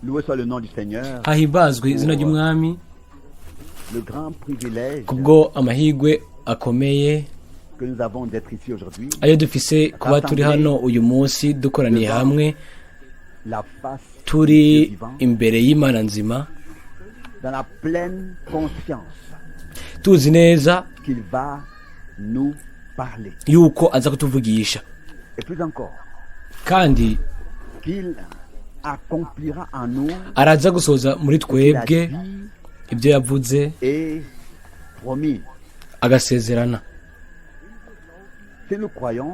Loué soit le nom du Seigneur. Hahimbazwe izina ry'Umwami Le grand privilège kubwo amahirwe akomeye que nous avons d'être ici aujourd'hui, ayo dufise kuba turi hano uyu munsi dukoraniye hamwe la face turi du Dieu vivant, imbere y'Imana nzima, dans la pleine conscience tuzi neza qu'il va nous parler. Yuko aza kutuvugisha. Et plus encore, kandi qu'il accomplira en nous araza gusohoza muri ce qu'il a twebwe dit ibyo yavuze et promis. Agasezerana. Si nous croyons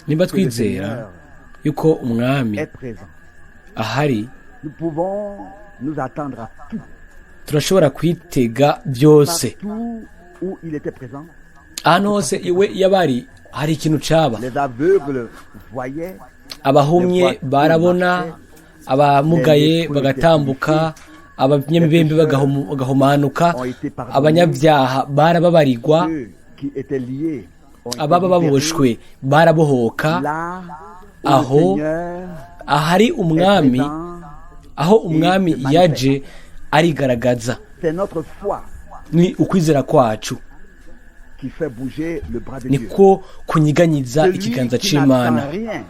Nimba que le twizera Seigneur yuko Umwami est présent, ahari, nous pouvons nous attendre à tout. Turashobora kwitega byose. Partout où il était présent, Ahantu hose iwe yabari hari ikintu caba. Les aveugles voyaient, Abahumye barabona, abamugaye bagatambuka, abanyamibembe bagahumanuka, abanyabyaha barababarirwa, ceux qui étaient liés ont été ababa libérés. Baboshwe barabohoka. Là où Aho le Seigneur ahari est Umwami, présent, aho Umwami yaje arigaragaza. C'est notre foi Ni ukwizera kwacu qui fait bouger le bras de Dieu. Niko kunyiganyiza Celui ikiganza qui c'Imana. n'attend rien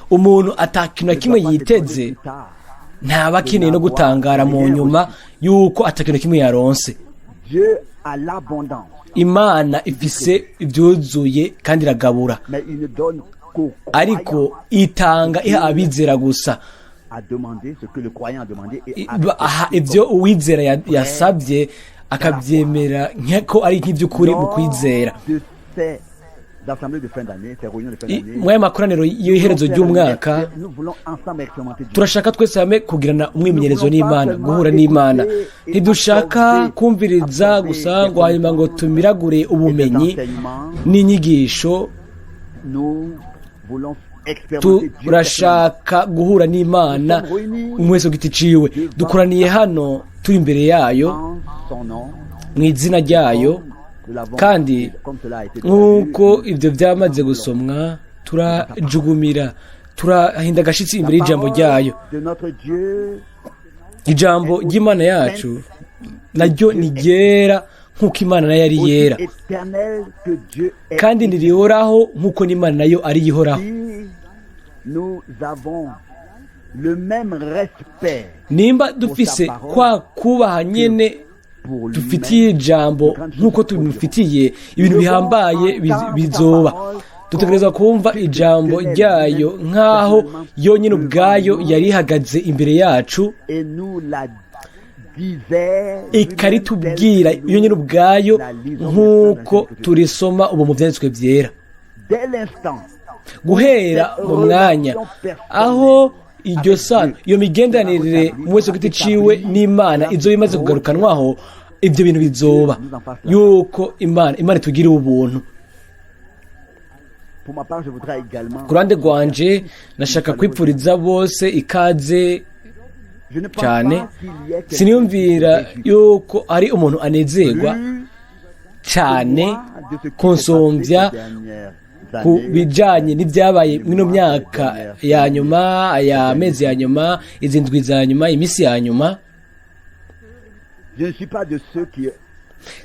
Umuntu atakintu na ne kimwe doit pas s'étonner yiteze plus tard. ntaba akeneye no gutangara mu nyuma yuko atakintu na kimwe yaronse. Dieu a l'abondance, Imana ifise ibyuzuye kandi iragabura, mais il ne donne qu'au ariko croyant itanga iha abizera gusa. à demander ce que le croyant a demandé et Aha ibyo uwizera yasabye akabyemera nk'uko ari nk'iby'ukuri mu kwizera. De ces assemblées de fin d'année, ces réunions de fin d'année, Muri aya makoraniro y'iherezo ry'umwaka, nous voulons ensemble expérimenter Dieu. Turashaka twese hamwe kugirana umwimenyerezo n'Imana, guhura n'Imana. Ntidushaka kumviriza gusa ngo hanyuma ngo tumiragure ubumenyi n'inyigisho. Nous voulons expérimenter Dieu. Turashaka guhura n'Imana umwe wese ku giti ciwe. Dukoraniye hano turi imbere yayo En son nom, mu izina ryayo, nous l'avons, kandi comme cela a été déjà nk'uko lu, ibyo byamaze gusomwa, turajugumira, turahinda agashitsi imbere la y'ijambo parole ryayo. de notre Dieu Ijambo ry'Imana yacu naryo ni ryera nk'uko Imana nayo ari aussi yera, éternel que Dieu est. kandi ntirihoraho nk'uko n'Imana nayo ari ihoraho. Si nous avons le même respect Nimba dufise kwa kubaha nyene pour lui-même, dufitiye ijambo nk'uko tubimufitiye, ibintu bihambaye bizoba. Dutegerezwa kumva ijambo ryayo nk'aho yonyine ubwayo yari ihagaze imbere yacu, et nous la disait ikaritubwira yonyine ubwayo nk'uko turisoma ubu mu Byanditswe Byera. Dès l'instant Guhera mu mwanya aho iryo sano, iyo migenderanire mu wese ku giti ciwe n'Imana izo bimaze kugarukanwaho, ibyo bintu bizoba yuko Imana itugirira ubuntu. Pour ma part, je voudrais également Ku ruhande rwanje nashaka kwipfuriza bose ikaze je ne pense cyane. pas qu'il y ait quelqu'un Siniyumvira qui se réjouit yuko ari umuntu anezerwa plus cyane que moi de ce qui s'est kunsumbya passé ces dernières ku années, bijanye n'ibyabaye mwino myaka ya nyuma, aya mezi ya nyuma, izi ndwi za nyuma, iminsi ya nyuma. Je ne suis pas de ceux qui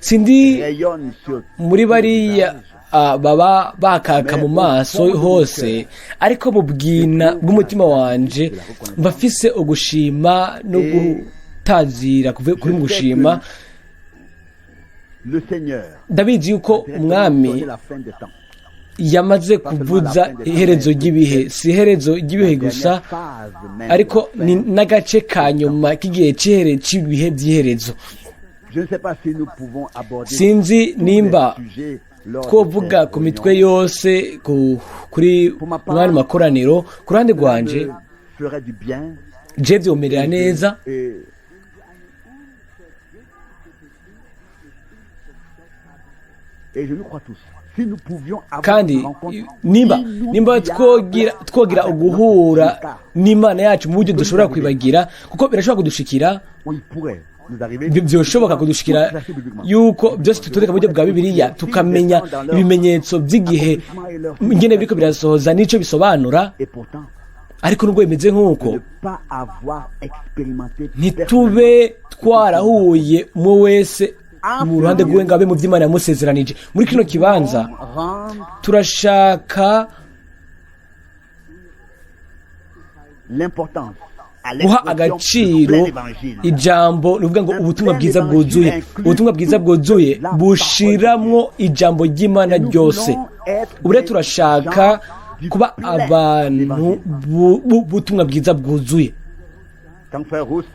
Sindi rayonnent sur muri bariya baba bakaka mu maso hose, ariko mu bwina bw'umutima wanje mba mfise ugushima no gutazira kuri mu gushima. Le Seigneur Ndabizi yuko Umwami donné la fin des temps. Yamaze kuvuza iherezo ry'ibihe. Si iherezo ry'ibihe gusa, ariko ni n'agace ka nyuma k'igihe cy'ibihe by'iherezo. Je ne sais pas si nous pouvons aborder Sinzi tous nimba les sujets lors de twovuga ces ku mitwe réunions. Yose kuri mwanya makoraniro. Ku ruhande rwanje, Me ferait du bien. Je vyomerera neza. Et je nous crois tous. Si nous pouvions avoir Kandi une rencontre nimba twogira avec uguhura notre Dieu, n'Imana yacu mu buryo dushobora kwibagira, kuko birashobora kudushikira, où il pourrait nous arriver byoshoboka kudushikira yuko byose tutondeka mu buryo bwa Bibiliya, tukamenya ibimenyetso by'igihe ingene biriko birasohoza n'ico bisobanura. Et pourtant, Ariko nubwo bimeze nk'uko, ne pas avoir expérimenté ntitube twarahuye umwe wese mu ruhande rw'iwe ngo abe mu by'Imana yamusezeranije. Muri kino kibanza rendre turashaka l'importance à guha l'expression du agaciro plein évangile. ijambo, ni ukuvuga ngo ubutumwa bwiza bwuzuye. Ubutumwa bwiza bwuzuye bushiramwo ijambo ry'Imana ryose. Ubu rero turashaka kuba abantu b'ubutumwa bwiza bwuzuye. Quand frère Rousse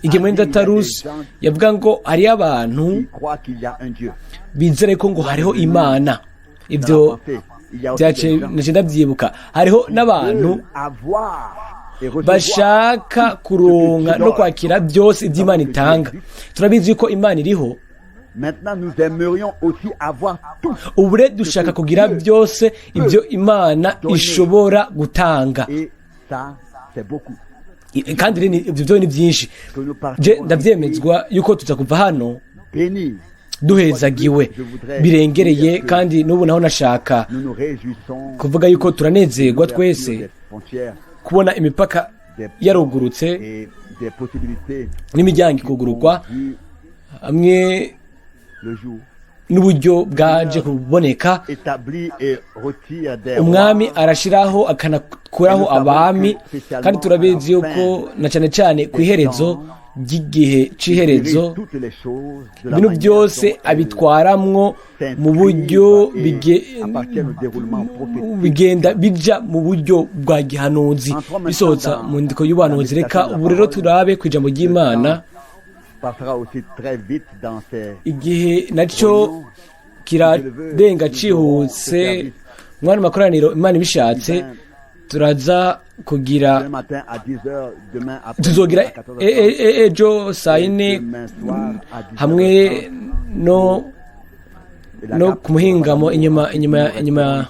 Igihe a muri dit, il y a des Datarusi gens yavuga ngo hariyo abantu qui croient qu'il y a un Dieu. bizere ko ngo hariho Imana, ibyo Dans la pensée, il y a aussi byace des gens naje ndabyibuka, hariho n'abantu veulent avoir et recevoir bashaka kuronka no kwakira byose iby'Imana itanga. Turabizi ko Imana iriho. Maintenant, nous aimerions aussi avoir tout. Ubu rero dushaka kugira byose ibyo Imana ishobora gutanga. Et ça, c'est beaucoup. Kandi rero ibyo byo ni byinshi. Que nous Je partirons ndabyemezwa yuko tuza kuva hano bénis. duhezagiwe birengereye. Kandi n'ubu naho nashaka Nous nous réjouissons kuvuga yuko turanezerwa de twese l'ouverture des frontières kubona imipaka yarugurutse et des possibilités n'imiryango ikugururwa vu hamwe le jour. n'uburyo bwaje kuboneka. Établit et retire des Umwami rois arashiraho akanakuraho abami, kandi turabizi yuko na cyane cyane ku iherezo ry'igihe c'iherezo dirige toutes les choses de la ibintu manière byose dont elles abitwaramwo mu buryo s'inscrivent et appartiennent au déroulement prophétique. bigenda bija mu buryo bwa gihanuzi, bisohotsa mu ndiko y'ubuhanuzi. Reka ubu rero turabe ku ijambo ry'Imana. Passera aussi très vite dans ces Igihe nacyo kirarenga cihuse. Mwana makoraniro, Imana ibishatse turaza kugira demain matin à 10h, demain après tuzogira à 14h30, ejo saa 4 demain soir à 10h30, hamwe no et la no gape ku muhingamo sera inyuma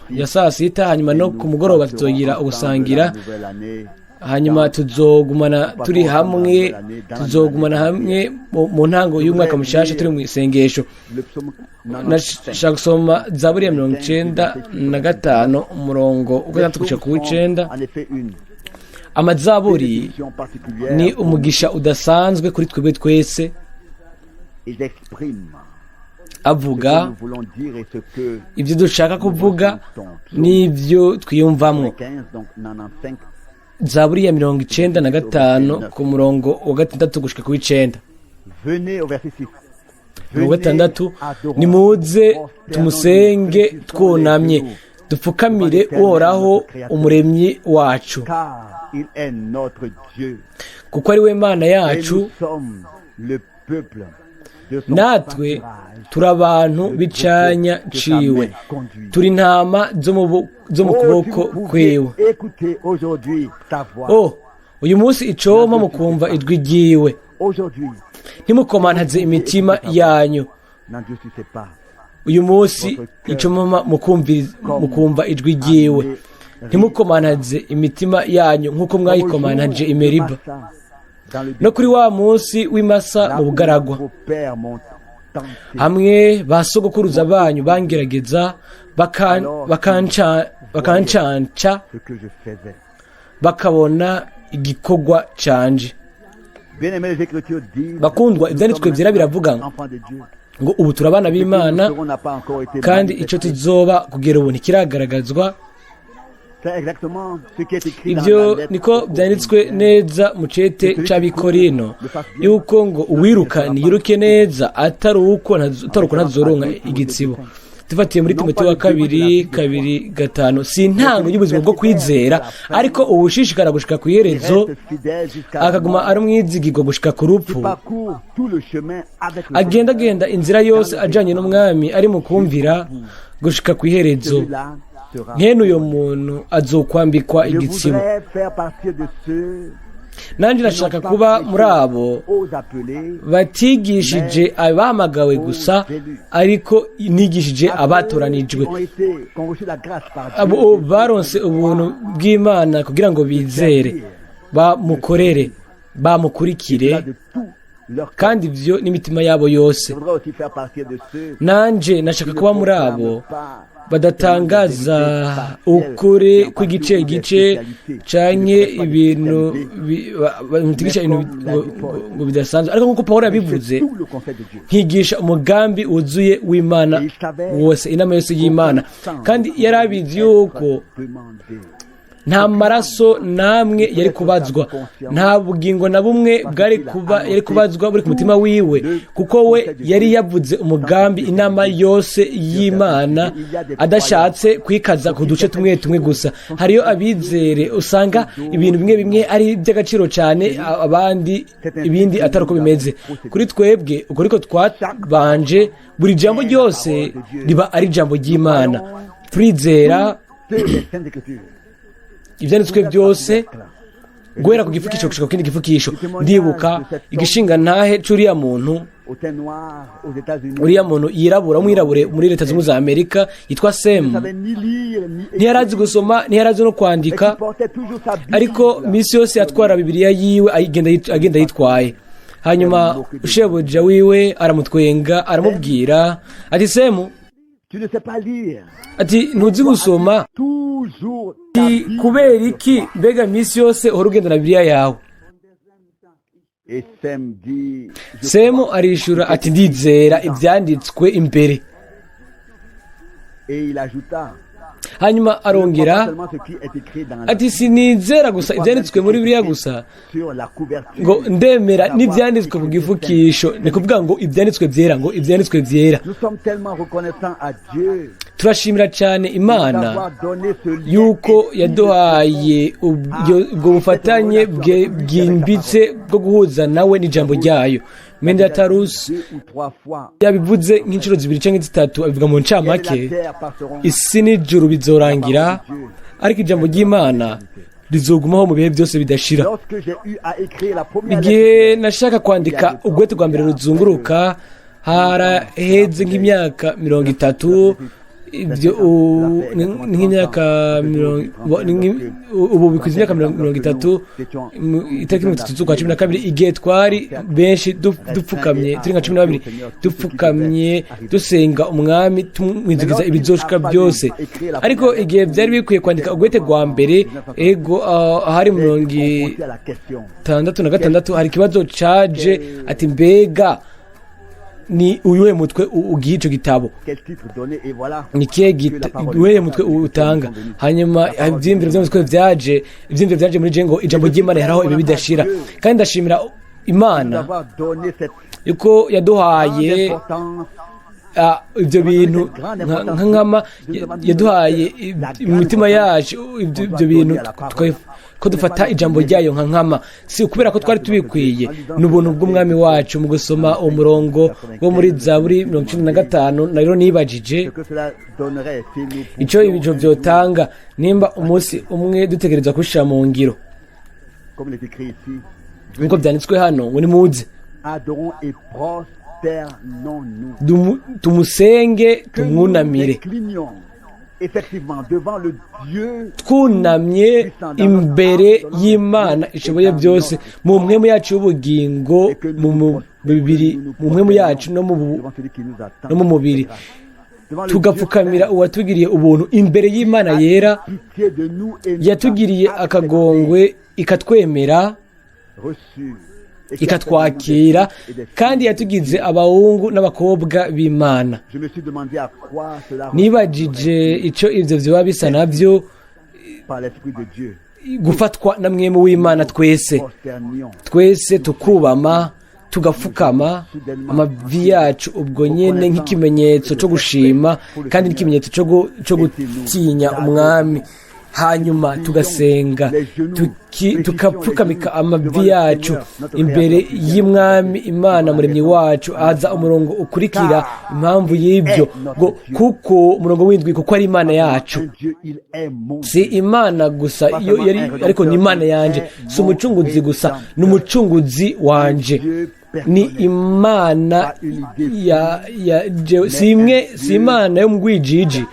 ici. ya saa 6, hanyuma no ku mugoroba Nous tuzogira passerons ugusangira. ensemble la nouvelle année. Hanyuma tuzogumana turi hamwe, tuzogumana hamwe mu ntango y'umwaka mushasha turi mu isengesho. Le psaume 95. Nashaka gusoma Zaburi ya 95, umurongo wa 6 gushika ku w'9. En effet, une Amazaburi bénédiction particulière ni umugisha udasanzwe kuri twebwe twese. Ils expriment ce que Avuga nous voulons dire et ce que ibyo dushaka kuvuga n'ibyo twiyumvamwo. 15, donc 95, Zaburi ya 95 ku murongo wa 6 gushika ku w'9. Venez au verset 6. Mirongo 6: nimuze tumusenge twunamye, dupfukamire Uhoraho Umuremyi wacu, Car il est notre Dieu. kuko ari we Mana Et yacu, nous sommes le peuple de son natwe pâturage. turi abantu b'icanya ciwe, turi intama zo mu Oh, si kuboko vous pouviez kwiwe. écouter aujourd'hui sa voix. Oh, uyu munsi icoma mukumva ijwi ryiwe, Aujourd'hui, ntimukomantaze imitima yanyu. N'endurcissez pas. Uyu munsi icoma mukumva ijwi ryiwe, ntimukomantaze imitima yanyu nk'uko mwayikomantaje i Meriba, Dans le no kuri wa munsi w'Imasa là mu où bugaragwa, vos pères m'ont tenté, hamwe ba sogokuruza banyu bangerageza, bakancanca, ce que je faisais. bakabona igikorwa canje. Bien-aimés, les Écritures disent, Bakundwa, Ibyanditswe byera biravuga enfants de Dieu, ngo ubu turi abana b'Imana, ce que nous serons n'a pas encore été kandi icyo manifesté. tuzoba kugera ubu ntikiragaragazwa. C'est exactement ce qui est écrit dans Ibyo la lettre niko aux byanditswe Corinthiens. neza mu cete c'Abikorino, yuko ngo uwiruka niyiruke neza, atari uko ntazoronka igitsibo. Tufatiye muri Timoteyo wa kabiri 2:5, si intango y'ubuzima bwo kwizera, ariko uwushishikara gushika ku Qui iherezo, reste fidèle jusqu'à la akaguma mort, ari umwizigirwa gushika ku qui rupfu, parcourt tout le chemin avec le agendagenda inzira yose ajanye n'Umwami, ari mu kumvira gushika ku iherezo, Celui-là sera. nkene uyo muntu azokwambikwa Je igitsibo. voudrais faire partie de ceux Nanjye qui ndashaka n'ont pas kuba muri prêché abo aux appelés, batigishije abahamagawe gusa, ariko nigishije à ceux abatoranijwe, qui ont été, qui ont reçu la grâce par Dieu, abo baronse ubuntu bw'Imana kugira ngo bizere, bamukorere, bamukurikire de tout Kandi ibyo n'imitima yabo yose. Nanjye nashaka kuba muri abo badatangaza ukuri kw'igice gice canke ibintu ngo bidasanzwe, ariko nk'uko Pawulo yabivuze, nkigisha umugambi wuzuye w'Imana wose, inama yose y'Imana. Kandi yari abizi yuko nta maraso namwe yari kubazwa, nta bugingo na bumwe bwari kuba yari kubazwa buri ku mutima wiwe, kuko we yari yavuze umugambi, inama yose y'Imana, adashatse kwikaza ku duce tumwe tumwe gusa. Hariyo abizere usanga ibintu bimwe bimwe ari iby'agaciro cyane, abandi ibindi atari uko bimeze. Kuri twebwe uko ariko twabanje, buri jambo ryose riba ari ijambo ry'Imana. Turizera ibyanditswe byose guhera ku gipfukisho gushika ku kindi gipfukisho. Ndibuka igishinga ntahe c'uriya muntu, uriya muntu yirabura, umwirabure muri Leta Zunze za Amerika yitwa Semu. Ntiyarazi gusoma, ntiyarazi no kwandika, ariko misi yose yatwara Bibiliya yiwe, agenda yitwaye. Hanyuma shebuja wiwe aramutwenga, aramubwira ati: "Semu," ati, "ntuzi gusoma, kubera iki mbega iminsi yose uhora ugenda na Bibiliya yawe?" Semu arishura ati: "Ndizera ibyanditswe imbere." Hanyuma arongera ati: "Sinizera gusa ibyanditswe muri Bibiliya gusa, ngo ndemera n'ibyanditswe ku gifukisho." Ni kuvuga ngo ibyanditswe byera, ngo ibyanditswe byera. Turashimira cyane Imana yuko yaduhaye ubwo bufatanye bwimbitse bwo guhuza nawe n'ijambo ryayo. Mendatarusi yabivuze nk'inshuro zibiri cyangwa zitatu, abivuga mu ncamake: isi n'ijuru bizorangira, ariko ijambo ry'Imana rizogumaho mu bihe byose bidashira. Igihe nashaka kwandika urwete rwa mbere ruzunguruka, haraheze nk'imyaka 30, ibyo nk'imyaka, ubu bikwiza imyaka 30, itariki 30 z'ukwa 12, igihe twari benshi dupfukamye, turi nka 12, dupfukamye dusenga Umwami, tumwinjiza ibizoshika byose. Ariko igihe byari bikwiye kwandika urwete rwa mbere, ego, ahari 66, hari ikibazo caje ati: "Mbega ni uyuhe mutwe ugiye ico gitabo? Ni kihe uwuhe mutwe utanga?" Hanyuma ivyiyumviro vy'umutwe vyaje, ivyiyumviro vyaje muri je ngo ijambo ry'Imana haraho ibi bidashira. Kandi ndashimira Imana yuko yaduhaye ibyo bintu nka nkama, yaduhaye mu mitima yacu ibyo bintu, ko dufata ijambo ryayo nka nkama, si ukubera ko twari tubikwiye, ni ubuntu bw'Umwami wacu. Mu gusoma umurongo wo muri Zaburi 95, rero nibajije icyo ibyo byotanga nimba umunsi umwe dutegereza kubishyira mu ngiro, nk'uko byanditswe hano ngo: "Nimuze tumusenge, tumwunamire," twunamye imbere y'Imana ishoboye byose mu mpwemu yacu y'ubugingo, mu mubiri, mu mpwemu yacu no mu mubiri, tugapfukamira uwatugiriye ubuntu imbere y'Imana yera yatugiriye akagongwe, ikatwemera, ikatwakira, kandi yatugize abahungu n'abakobwa b'Imana. Nibajije icyo ibyo biba bisa nabyo gufatwa na mwemu w'Imana, twese twese tukubama, tugapfukama amavi yacu ubwo nyine, nk'ikimenyetso cyo gushima kandi n'ikimenyetso cyo gutinya Umwami. Hanyuma tugasenga, tukapfukamika amavi yacu imbere y'Umwami Imana Muremyi wacu. Aza umurongo ukurikira, impamvu y'ibyo ngo kuko, umurongo w'indwi, kuko ari Imana yacu. Si Imana gusa iyo yari, ariko ni Imana yanje. Si umucunguzi gusa, ni umucunguzi wanje, ni Imana ya si imwe, si Imana yo mu rwijiji,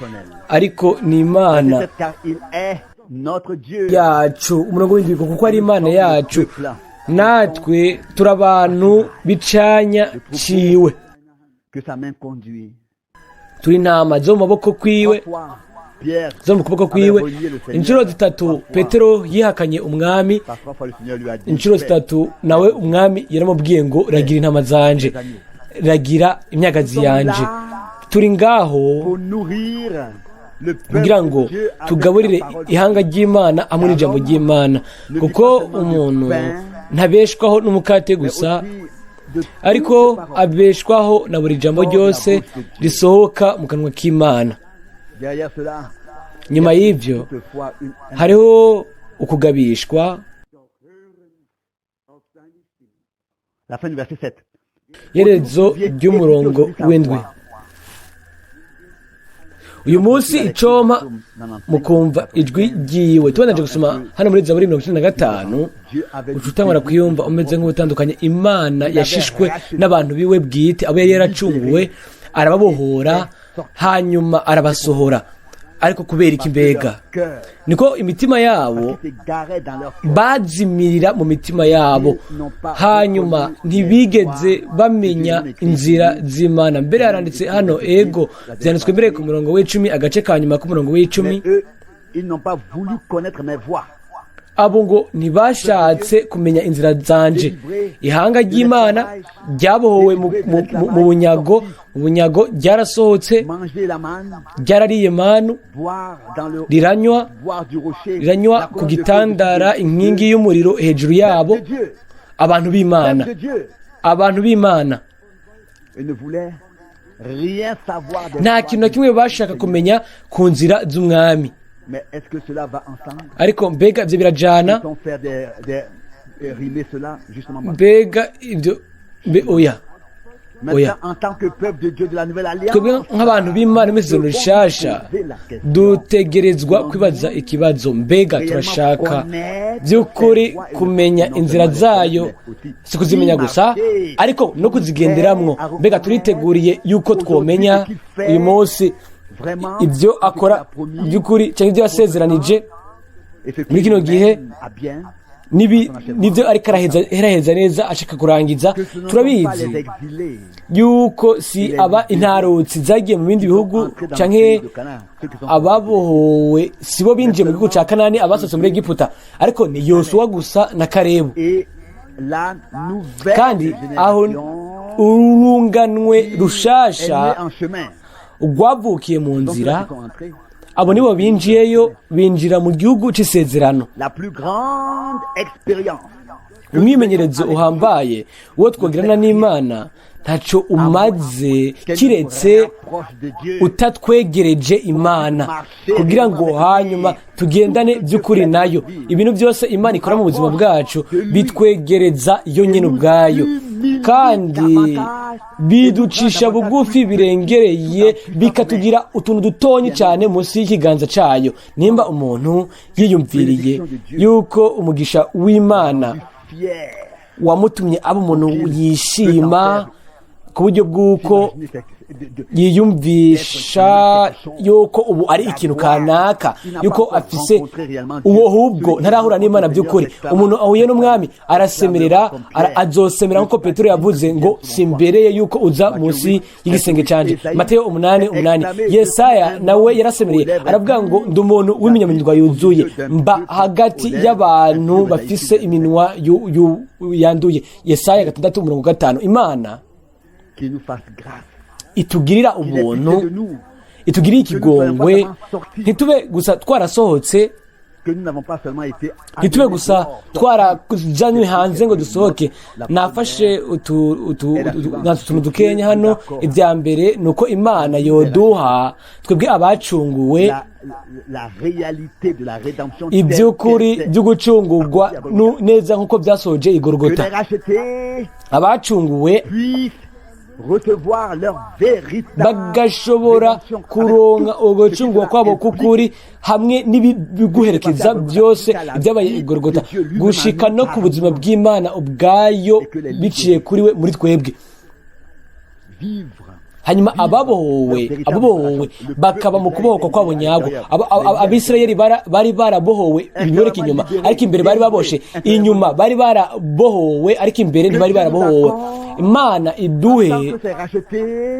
ariko ni Imana yacu. Umurongo w'indwi, kuko ari Imana yacu. Natwe turi abantu b'icanya ciwe, Que sa main conduit. turi intama zo mu maboko kwiwe, Trois fois, Pierre zo mu kuboko kwiwe. avait renié le Seigneur. Inshuro zitatu Petero yihakanye Umwami. Par trois fois, le Seigneur lui a dit: Inshuro Fais zitatu nawe Umwami yaramubwiye ngo: "Ragira intama zanje, ragira imyagazi yanje." Turi ngaho pour nourrir le peuple kugira ngo de Dieu avec tugaburire la parole de ihanga ry'Imana hamwe n'ijambo ry'Imana, kuko umuntu ntabeshwaho n'umukate gusa, mais aussi de toutes ariko paroles. abeshwaho na buri jambo ryose risohoka mu kanwa k'Imana. Derrière cela, Nyuma y'ibyo toutefois, une hariho ukugabishwa. La fin du verset 7. Iherezo ry'umurongo w'indwi: "Uyu munsi icompa mukumva ijwi ryiwe." Tubanaje gusoma hano muri Zaburi 95, uca utangura kwiyumva umeze nk'ubutandukanye. Imana yashishwe n'abantu biwe bwite, abo yari yaracunguwe, arababohora, hanyuma arabasohora. Ariko kubera iki? Mbega Cœur, niko imitima yabo s'égarait dans leur cœur. bazimirira mu mitima yabo, hanyuma ntibigeze bamenya inzira z'Imana. Mbere haranditse hano, ego, byanditswe mbere ku murongo w'icumi, agace ka nyuma k'umurongo w'icumi: Mais eux, ils n'ont pas voulu connaître mes voies. Abo ngo ntibashatse kumenya inzira zanje. Ihanga ry'Imana ryabohowe mu bunyago, mu bunyago ryarasohotse. Manger la manne, Ryarariye manu, boire dans le riranywa, boire du rocher, riranywa la ku colonne de feu gitandara, de Dieu. inkingi y'umuriro hejuru yabo. Peuple de Dieu, Abantu b'Imana, peuple de Dieu. abantu b'Imana Ils ne voulaient rien savoir des nta voies kintu na de kimwe bashaka kumenya ku nzira z'Umwami. Mais est-ce que cela va ensemble? Ariko mbega ibyo birajana? Peut-on faire des rimer cela justement? Mbega ibyo oya. Maintenant, Oya. en tant que peuple de Dieu de la nouvelle alliance, Twebwe nk'abantu b'Imana mu Isezerano Rishasha dutegerezwa kwibaza ikibazo: mbega turashaka by'ukuri kumenya inzira zayo? Si kuzimenya gusa, ariko no kuzigenderamwo. Mbega turiteguriye yuko twomenya uyu munsi vraiment ibyo akora by'ukuri cyangwa ibyo yasezeranije muri kino gihe nibyo ariko araheza neza ashaka kurangiza? Turabizi yuko si aba intarutsi zagiye mu bindi bihugu canke ababohowe si bo binjiye mu gihugu ca Kanani, abasohotse muri Egiputa, ariko ni Yosuwa gusa na Karebu. Kandi aho urunganwe rushasha rwavukiye mu nzira, abo nibo binjiyeyo, binjira mu gihugu c'isezerano. Umwimenyerezo uhambaye uwo twogirana n'Imana ntaco umaze kiretse utatwegereje Imana, kugira ngo hanyuma tugendane by'ukuri nayo. Ibintu byose Imana ikora mu buzima bwacu bitwegereza yo nyine ubwayo, kandi biducisha bugufi birengereye, bikatugira utuntu dutonyi cyane munsi y'ikiganza cyayo. Nimba umuntu yiyumviriye yuko umugisha w'Imana wamutumye aba umuntu yishima ku buryo bw'uko yiyumvisha yuko ubu ari ikintu kanaka, yuko afise uwo, hubwo ntarahura n'Imana by'ukuri. Umuntu ahuye n'Umwami arasemerera, azosemera nk'uko Petero yavuze ngo: "Simbereye yuko uza munsi y'igisenge canje." Mateyo 8:8. Yesaya nawe yarasemereye, aravuga ngo: "Ndi umuntu w'iminyaminwa yuzuye, mba hagati y'abantu bafise iminwa yanduye." Yesaya 6:5. Imana itugirira ubuntu, itugirire ikigongwe, ntitube gusa twarasohotse, ntitube gusa twarajanywe hanze ngo dusohoke. Nafashe utuntu dukenya hano. Ibya mbere ni uko Imana yoduha twebwe abacunguwe iby'ukuri byo gucungurwa neza nk'uko byasohoje Igorogota. Abacunguwe bagashobora kuronka ugucungurwa kwabo k'ukuri hamwe n'ibiguherekeza byose ibyabaye Igorogota, gushika no ku buzima bw'Imana ubwayo biciye kuri we muri twebwe. Hanyuma ababohowe, ababohowe bakaba mu kubohoka kwabo nyabwo. Abisirayeli bari barabohowe ibiboneka inyuma, ariko imbere bari baboshe. Inyuma bari barabohowe, ariko imbere ntibari barabohowe. Imana iduhe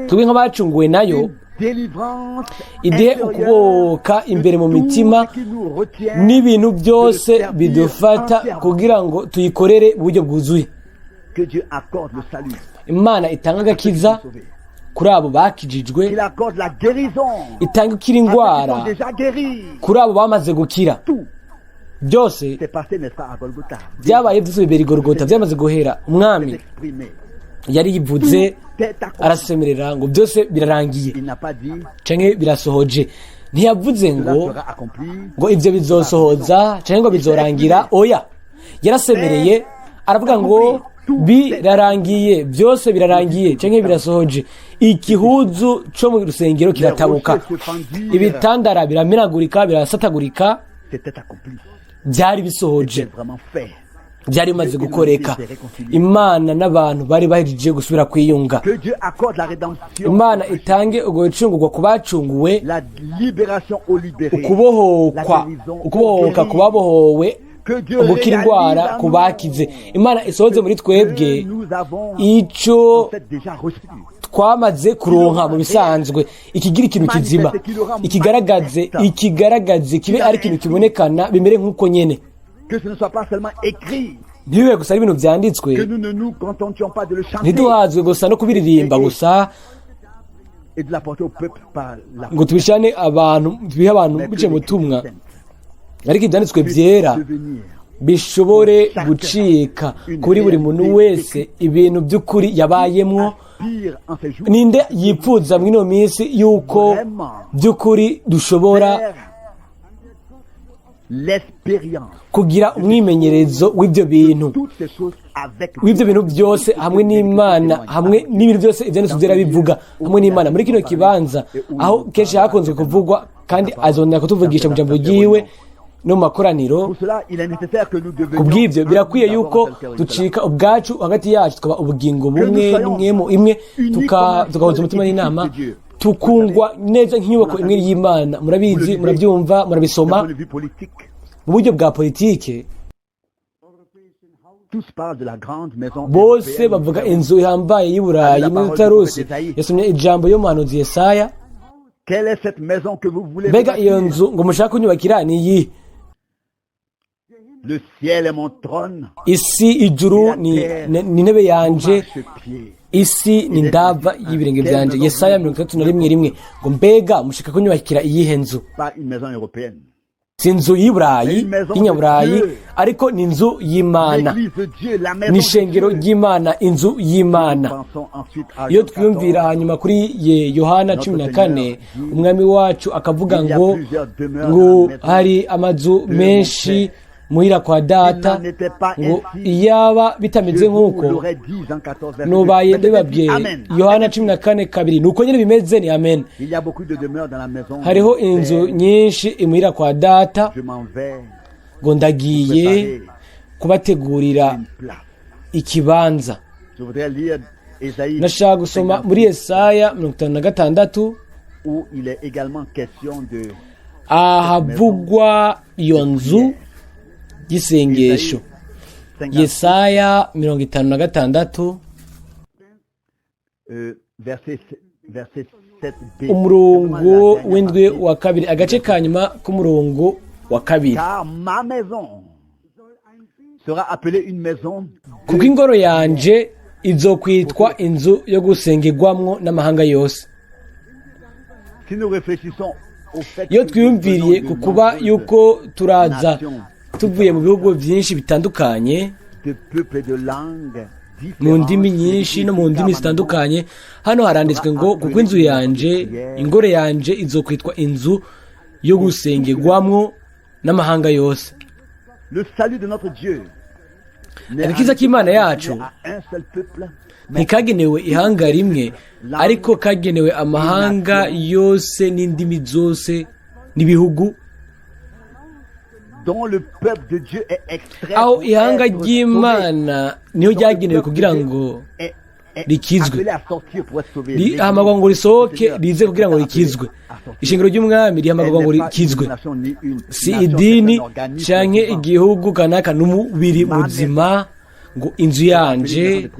twebwe nk'abacunguwe nayo, iduhe ukubohoka imbere mu mitima n'ibintu byose bidufata kugira ngo tuyikorere mu buryo bwuzuye. Imana itanga agakiza kuri abo bakijijwe, itanga ikira indwara kuri abo bamaze gukira. Byose byabaye byose bibera igorogota, byamaze guhera. Umwami yari yivuze, arasemerera ngo byose birarangiye canke birasohoje. Ntiyavuze ngo ibyo bizosohoza canke ngo bizorangira. Oya, yarasemereye aravuga ngo birarangiye, byose birarangiye canke birasohoje. Igihuzu co mu rusengero kiratabuka, ibitandara biramenagurika, birasatagurika. Byari bisohoje, byari bimaze gukoreka. Imana n'abantu bari bahejeje gusubira kwiyunga. Imana itange ubwo gucungurwa ku bacunguwe, ukubohokwa, ukubohoka ku babohowe, gukira indwara ku bakize. Imana isohoze muri twebwe icyo twamaze kuronka mu bisanzwe, ikigira ikintu kizima, ikigaragaze kibe ari ikintu kibonekana, bimere nk'uko nyene, ntibibe gusa ari ibintu byanditswe, ntiduhazwe gusa no kubiririmba gusa ngo tubishane abantu, tubihe abantu bice mu butumwa, ariko ibyanditswe byera bishobore gucika kuri buri muntu wese ibintu by'ukuri yabayemwo. Ninde yipfuza muri ino minsi yuko by'ukuri dushobora kugira umwimenyerezo w'ibyo bintu, w'ibyo bintu byose hamwe n'Imana, hamwe n'ibintu byose ibyanditswe byera bivuga hamwe n'Imana muri kino kibanza, aho kenshi hakunzwe kuvugwa, kandi azongera kutuvugisha mu jambo ryiwe no mu makoraniro? Kubw'ibyo birakwiye yuko ducika ubwacu hagati yacu, tukaba ubugingo bumwe n'umwemo imwe, tugahuza umutima n'inama, tukungwa neza nk'inyubako imwe y'Imana. Murabizi, murabyumva, murabisoma. Mu buryo bwa politike, bose bavuga inzu ihambaye y'i Burayi. Muri Tarusi yasomye ijambo y'umuhanuzi Yesaya: "Mbega iyo nzu ngo mushaka kunyubakira ni iyihe?" Isi, ijuru ni intebe yanje, isi ni ndava y'ibirenge byanje. Yesaya 61:1. Ngo mbega mushaka kunyubakira iyihe nzu? Si inzu y'i Burayi, y'inyaburayi, ariko ni inzu y'Imana, ni ishengero ry'Imana, inzu y'Imana. Iyo twiyumvira hanyuma kuri ye Yohana 14, umwami wacu akavuga ngo hari amazu menshi muhira kwa Data, ngo iyaba bitameze nk'uko nubaye ndabibabwiye. Yohana 14:2. Nuko nyine bimeze, ni amen. Hariho inzu nyinshi imuhira kwa Data, ngo ndagiye kubategurira ikibanza. Nashaka gusoma muri Yesaya 56, ahavugwa iyo nzu y'isengesho. Yesaya 56, umurongo w'indwi wa kabiri, agace ka nyuma k'umurongo wa kabiri: "Kuko ingoro yanje izokwitwa inzu yo gusengerwamwo n'amahanga yose." Iyo twiyumviriye ku kuba yuko turaza tuvuye mu bihugu byinshi bitandukanye, mu ndimi nyinshi no mu ndimi zitandukanye, hano haranditswe ngo kuko inzu yanje, ingoro yanje izokwitwa inzu yo gusengerwamwo n'amahanga yose. Agakiza k'Imana yacu ntikagenewe ihanga rimwe, ariko kagenewe amahanga yose n'indimi zose n'ibihugu, aho ihanga ry'Imana niho ryagenewe kugira ngo rikizwe. Rihamagwa ngo risohoke rize kugira ngo rikizwe. Ishengero ry'umwami rihamagwa ngo rikizwe, si idini canke igihugu kanaka, n'umubiri muzima. Ngo inzu yanje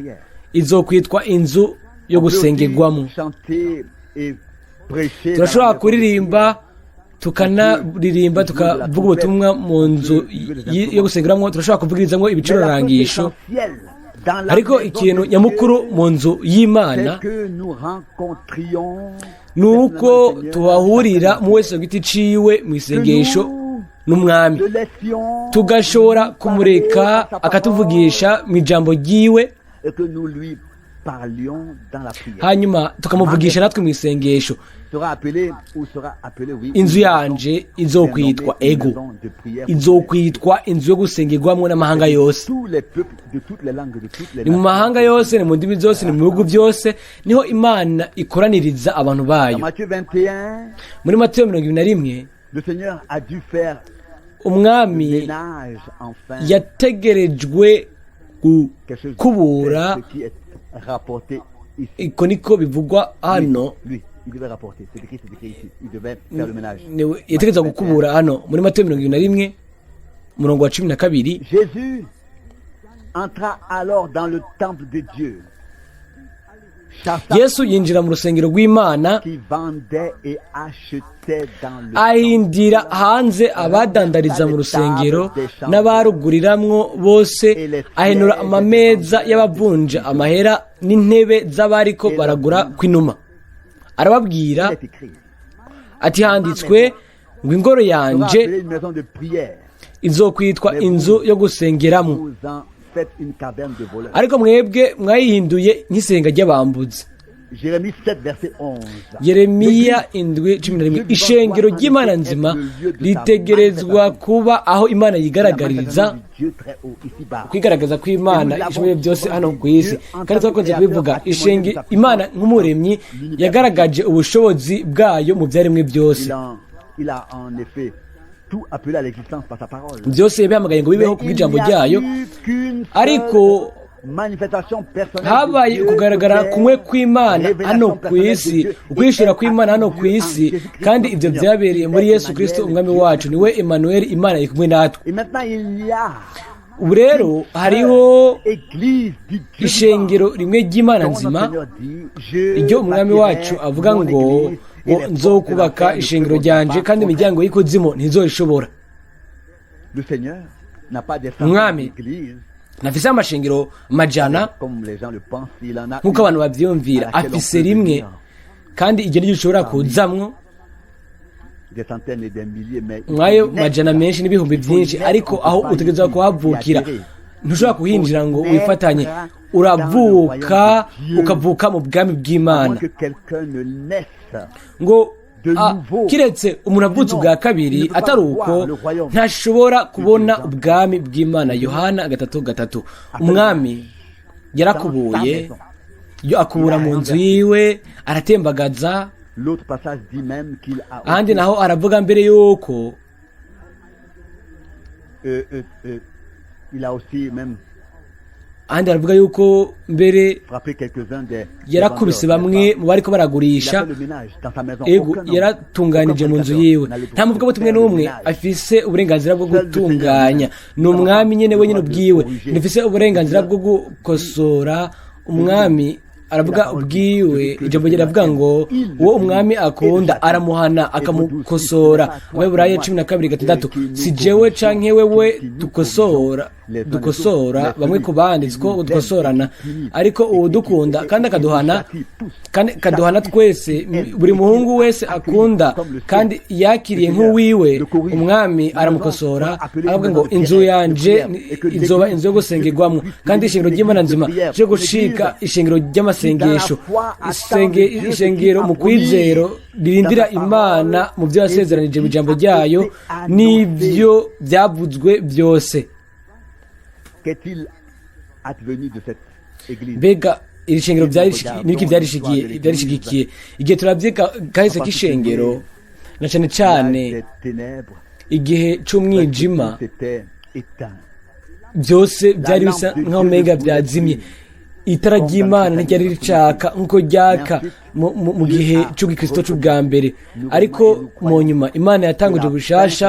izokwitwa inzu yo gusengerwamo. Turashobora kuririmba, tukanaririmba, tukavuga ubutumwa mu nzu yo gusengeramo, turashobora kuvugirizamo ibicurarangisho, ariko ikintu nyamukuru mu nzu y'Imana ni uko tuhahurira mu wese ku giti ciwe mu isengesho n'umwami, tugashobora kumureka akatuvugisha mu ijambo ryiwe, hanyuma tukamuvugisha natwe mu isengesho. Inzu yanje izokwitwa, ego, izokwitwa inzu yo gusengerwamo n'amahanga yose. Ni mu mahanga yose, ni mu ndimi zose, ni mu bihugu byose, niho Imana ikoraniriza abantu bayo. Muri Mateyo 21, umwami yategerejwe gukubura. Iko niko bivugwa hano. Yategerezwa gukubura hano muri Mateyo 21 umurongo wa 12. Yesu yinjira mu rusengero rw'Imana, ahindira hanze abadandariza mu rusengero n'abaruguriramwo bose, ahenura amameza y'abavunja amahera n'intebe z'abariko baragura kw'inuma. Arababwira ati: handitswe ngo ingoro yanje izokwitwa inzu yo gusengeramo, ariko mwebwe mwayihinduye nk'isenga ry'abambuzi. Yeremiya 7:11. Ishengero ry'Imana nzima ritegerezwa kuba aho Imana yigaragaririza, kwigaragaza kw'Imana ishoboye byose hano ku isi. Kandi twakunze kubivuga, ishenge Imana nk'umuremyi yagaragaje ubushobozi bwayo mu byaremwe byose. Byose yabihamagaye ngo bibeho kubw'ijambo ryayo, ariko habaye kugaragara kumwe kw'Imana hano ku isi, ukwishura kw'Imana hano ku isi, kandi ibyo byabereye muri Yesu Kristo umwami wacu. Niwe Emmanuel, Imana iri kumwe natwe. Ubu rero hariho ishengero rimwe ry'Imana nzima, iryo umwami wacu avuga ngo nzokubaka ishengero ryanje kandi imiryango y'ikuzimu ntizorishobora. Umwami ntafise amashengero majana nk'uko abantu bavyiyumvira, afise rimwe, kandi iryo niryo ushobora kuzamwo mwayo majana menshi n'ibihumbi byinshi, ariko aho utegerezwa kuhavukira ntushobora kuhinjira ngo wifatanye. Uravuka ukavuka mu bwami bw'Imana. Ngo kiretse umuntu avutse ubwa kabiri, atari uko ntashobora kubona ubwami bw'Imana. Yohana 3:3. Umwami yarakubuye, akubura mu nzu yiwe, aratembagaza. Ahandi naho aravuga mbere yuko ahandi aravuga yuko mbere yarakubise bamwe mu bariko baragurisha. Ego, yaratunganije mu nzu yiwe. Nta muvugabutumwa n'umwe afise uburenganzira bwo gutunganya, ni umwami nyene wenyine ubwiwe ntafise uburenganzira bwo gukosora. Umwami aravuga ubwiwe, ijambo rye riravuga ngo uwo umwami akunda aramuhana akamukosora. Abaheburayo 12:6. Si jewe canke wewe dukosora bamwe ku bandi, siko dukosorana, ariko uwudukunda kandi akaduhana, kandi kaduhana twese, buri muhungu wese akunda kandi yakiriye nk'uwiwe, umwami aramukosora. Aravuga ngo inzu yanje izoba inzu yo gusengerwamo, kandi ishengero ry'Imana nzima cyo gushika ishengero ry'amasengesho, ishengero mu kwizero ririndira Imana mu byo yasezeranije mu ijambo ryayo n'ibyo byavuzwe byose. Mbega iri shengero n'ibiki byarishigikiye? Igihe turavye kahise k'ishengero, na cane cane igihe c'umwijima, byose byari bisa nk'aho umenga byazimye. Itara ry'Imana ntiryari ricaka nk'uko ryaka mu gihe cy'ubukristo cy'ubwa mbere, ariko mu nyuma Imana yatanguje bushasha,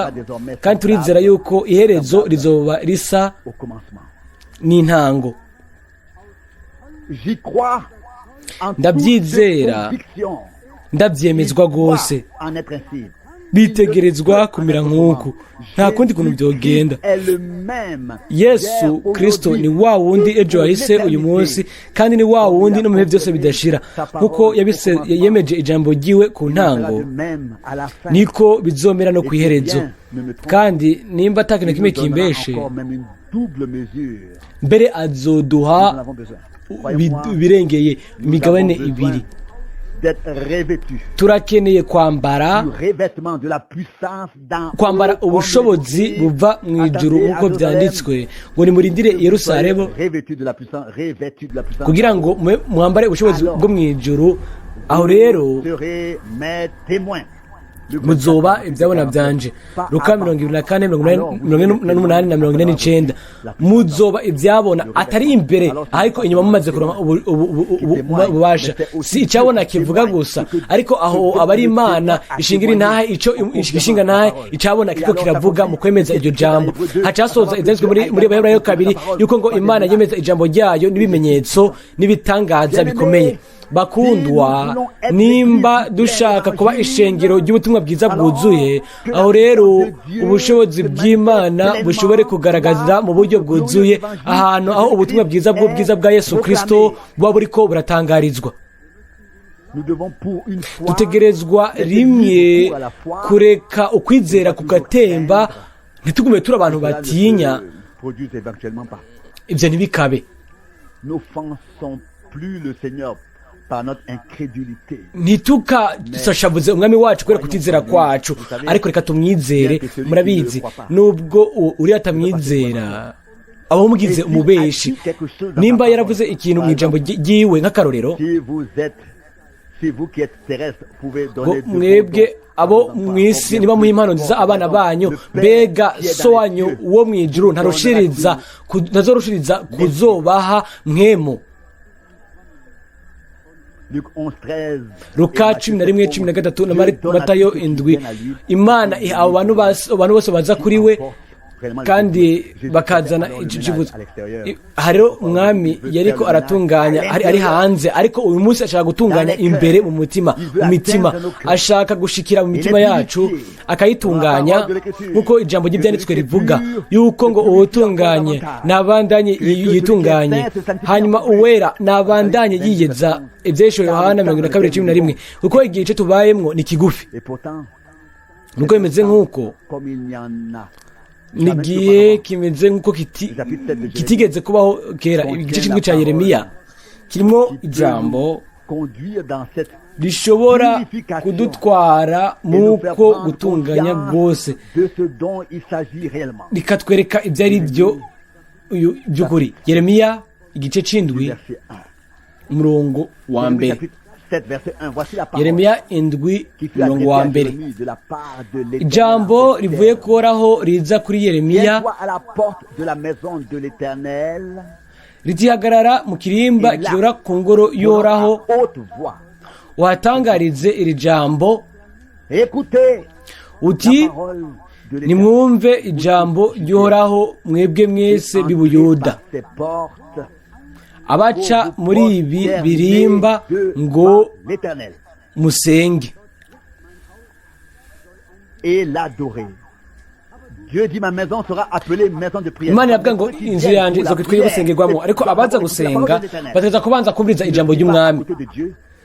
kandi turizera yuko iherezo rizoba risa au commencement. n'intango. J'y crois en toute Ndabyizera. conviction. Ndabyemezwa rwose. En être ainsi. Bitegerezwa kumera nk'uku, nta kundi kuntu byogenda. Yesu Kristo ni wa wundi ejo yahise, uyu munsi, kandi ni wa wundi no mu bihe byose bidashira. Nkuko yemeje ijambo ryiwe ku ntango, niko bizomera no ku iherezo. Kandi nimba atakintu na kimwe kimbeshe, mbere azoduha birengeye imigabane ibiri. Turakeneye kwambara ubushobozi buva mu ijuru, nk'uko byanditswe ngo nimurindire i Yerusalemu kugira ngo mwambare ubushobozi bwo mu ijuru. Aho rero muzoba ibyabona byanje. Luka 24, 48 na 49. Muzoba ibyabona, atari imbere ariko inyuma, mumaze kuronka ububasha. Si icyabona kivuga gusa, ariko aho aba ari Imana ishingira intahe, ico ishinga ntahe icyabona kiriko kiravuga mu kwemeza iryo jambo. Hacasoza ibyanditswe muri Abaheburayo 2, yuko ngo Imana yemeza ijambo ryayo n'ibimenyetso n'ibitangaza bikomeye. Bakundwa, nimba dushaka kuba ishengero ry'ubutumwa bwiza bwuzuye, aho rero ubushobozi bw'Imana bushobore kugaragaza mu buryo bwuzuye ahantu aho ubutumwa bwiza bw'ubwiza bwa Yesu Kristo buba buriko buratangarizwa, dutegerezwa rimwe kureka ukwizera kugatemba, ntitugume turi abantu batinya. Ibyo ntibikabe. Ntitukasashabuze umwami wacu kubera kutizera kwacu, ariko reka tumwizere. Murabizi, nubwo uriya atamwizera aba amugize umubeshi. Nimba yaravuze ikintu mu ijambo ryiwe, nk'akarorero, ngo mwebwe abo mu isi niba muha impano nziza abana banyu, mbega So wanyu wo mu ijuru ntazorushiriza kuzobaha mwemu? Luka 11, 13 na Matayo 7. Imana iha abo bantu bose baza kuri we kandi bakazana ikibuzo. Rero umwami yariko aratunganya ari hanze, ariko uyu munsi ashaka gutunganya imbere mu mutima, mu mitima. Ashaka gushikira mu mitima yacu akayitunganya, nk'uko ijambo ry'ibyanditswe rivuga yuko ngo uwutunganye nabandanye yitunganye, hanyuma uwera nabandanye yiyeza. Ibyesho Yohana 22:11. Kuko igihe tubayemwo ni kigufi, nuko bimeze nk'uko nigihe kimeze nk'uko kitigeze kubaho kera. Igice kimwe cya Yeremiya kirimo ijambo rishobora kudutwara muko gutunganya rwose, rikatwereka ibyo ari byo by'ukuri. Yeremiya igice c'indwi, umurongo wa mbere. Yeremiya 7, umurongo wa mbere. Ijambo rivuye kuhoraho riza kuri Yeremiya ritihagarara mu kirimba kirora ku ngoro y'Uhoraho, uhatangarize iri jambo uti: nimwumve ijambo ry'Uhoraho, mwebwe mwese b'i Buyuda, abaca muri ibi birimba ngo musenge. Imana iravuga ngo inzu yanjye izokwitwa iyo gusengerwamo, ariko abaza gusenga bategerezwa kubanza kumviriza ijambo ry'umwami.